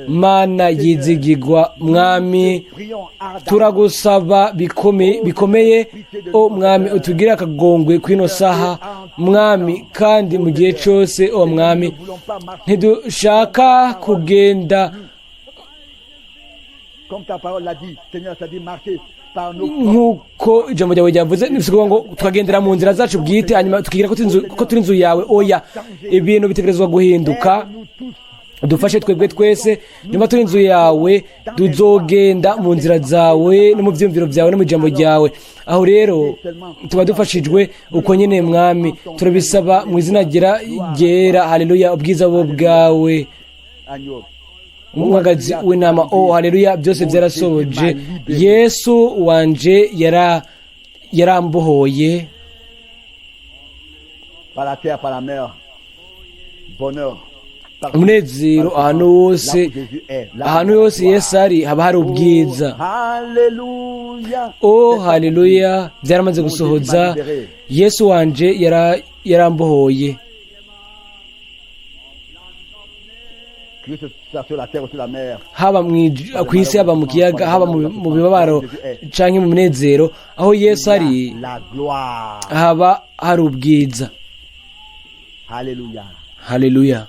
Mana yizigirwa, Mwami, prions ardemment. Turagusaba bikomeye, o Mwami, utugire akagongwe kw'ino saha, Mwami, kandi mu gihe cyose. O Mwami, Nous ne voulons pas marcher ntidushaka kugenda comme ta parole l'a dit. Seigneur, ça dit marcher par nos nk'uko ijambo ryawe ryavuze. Ntibisigaye ngo tukagendera mu nzira zacu bwite, hanyuma tukigira ko turi inzu yawe. Oya, ibintu bitegerezwa guhinduka. Nous tous Dufashe twebwe twese. Nyuma turi inzu yawe, tuzogenda mu nzira zawe no mu byiyumviro byawe no mu ijambo ryawe. Aho rero tuba dufashijwe uko nyine. Mwami, turabisaba mu izina ryera. Haleluya, ubwiza bo bwawe. Agneau. Umwagazi w'intama. Oh haleluya, byose byarasohoje. Yesu wanje yarambohoye. Par la terre, par la mer. Bonheur. Umunezero ahantu hose. Là où Jésus est, là Ahantu où hose Yesu ari haba hari ubwiza. Alléluia. Oh haleluya, byaramaze gusohoza. Yesu wanje yarambohoye. Que ce soit sur la terre ou sur la mer. Haba ku isi, haba mu kiyaga, haba mu bibabaro canke mu munezero, aho Yesu ari La gloire. haba hari ubwiza. Alléluia. Haleluya.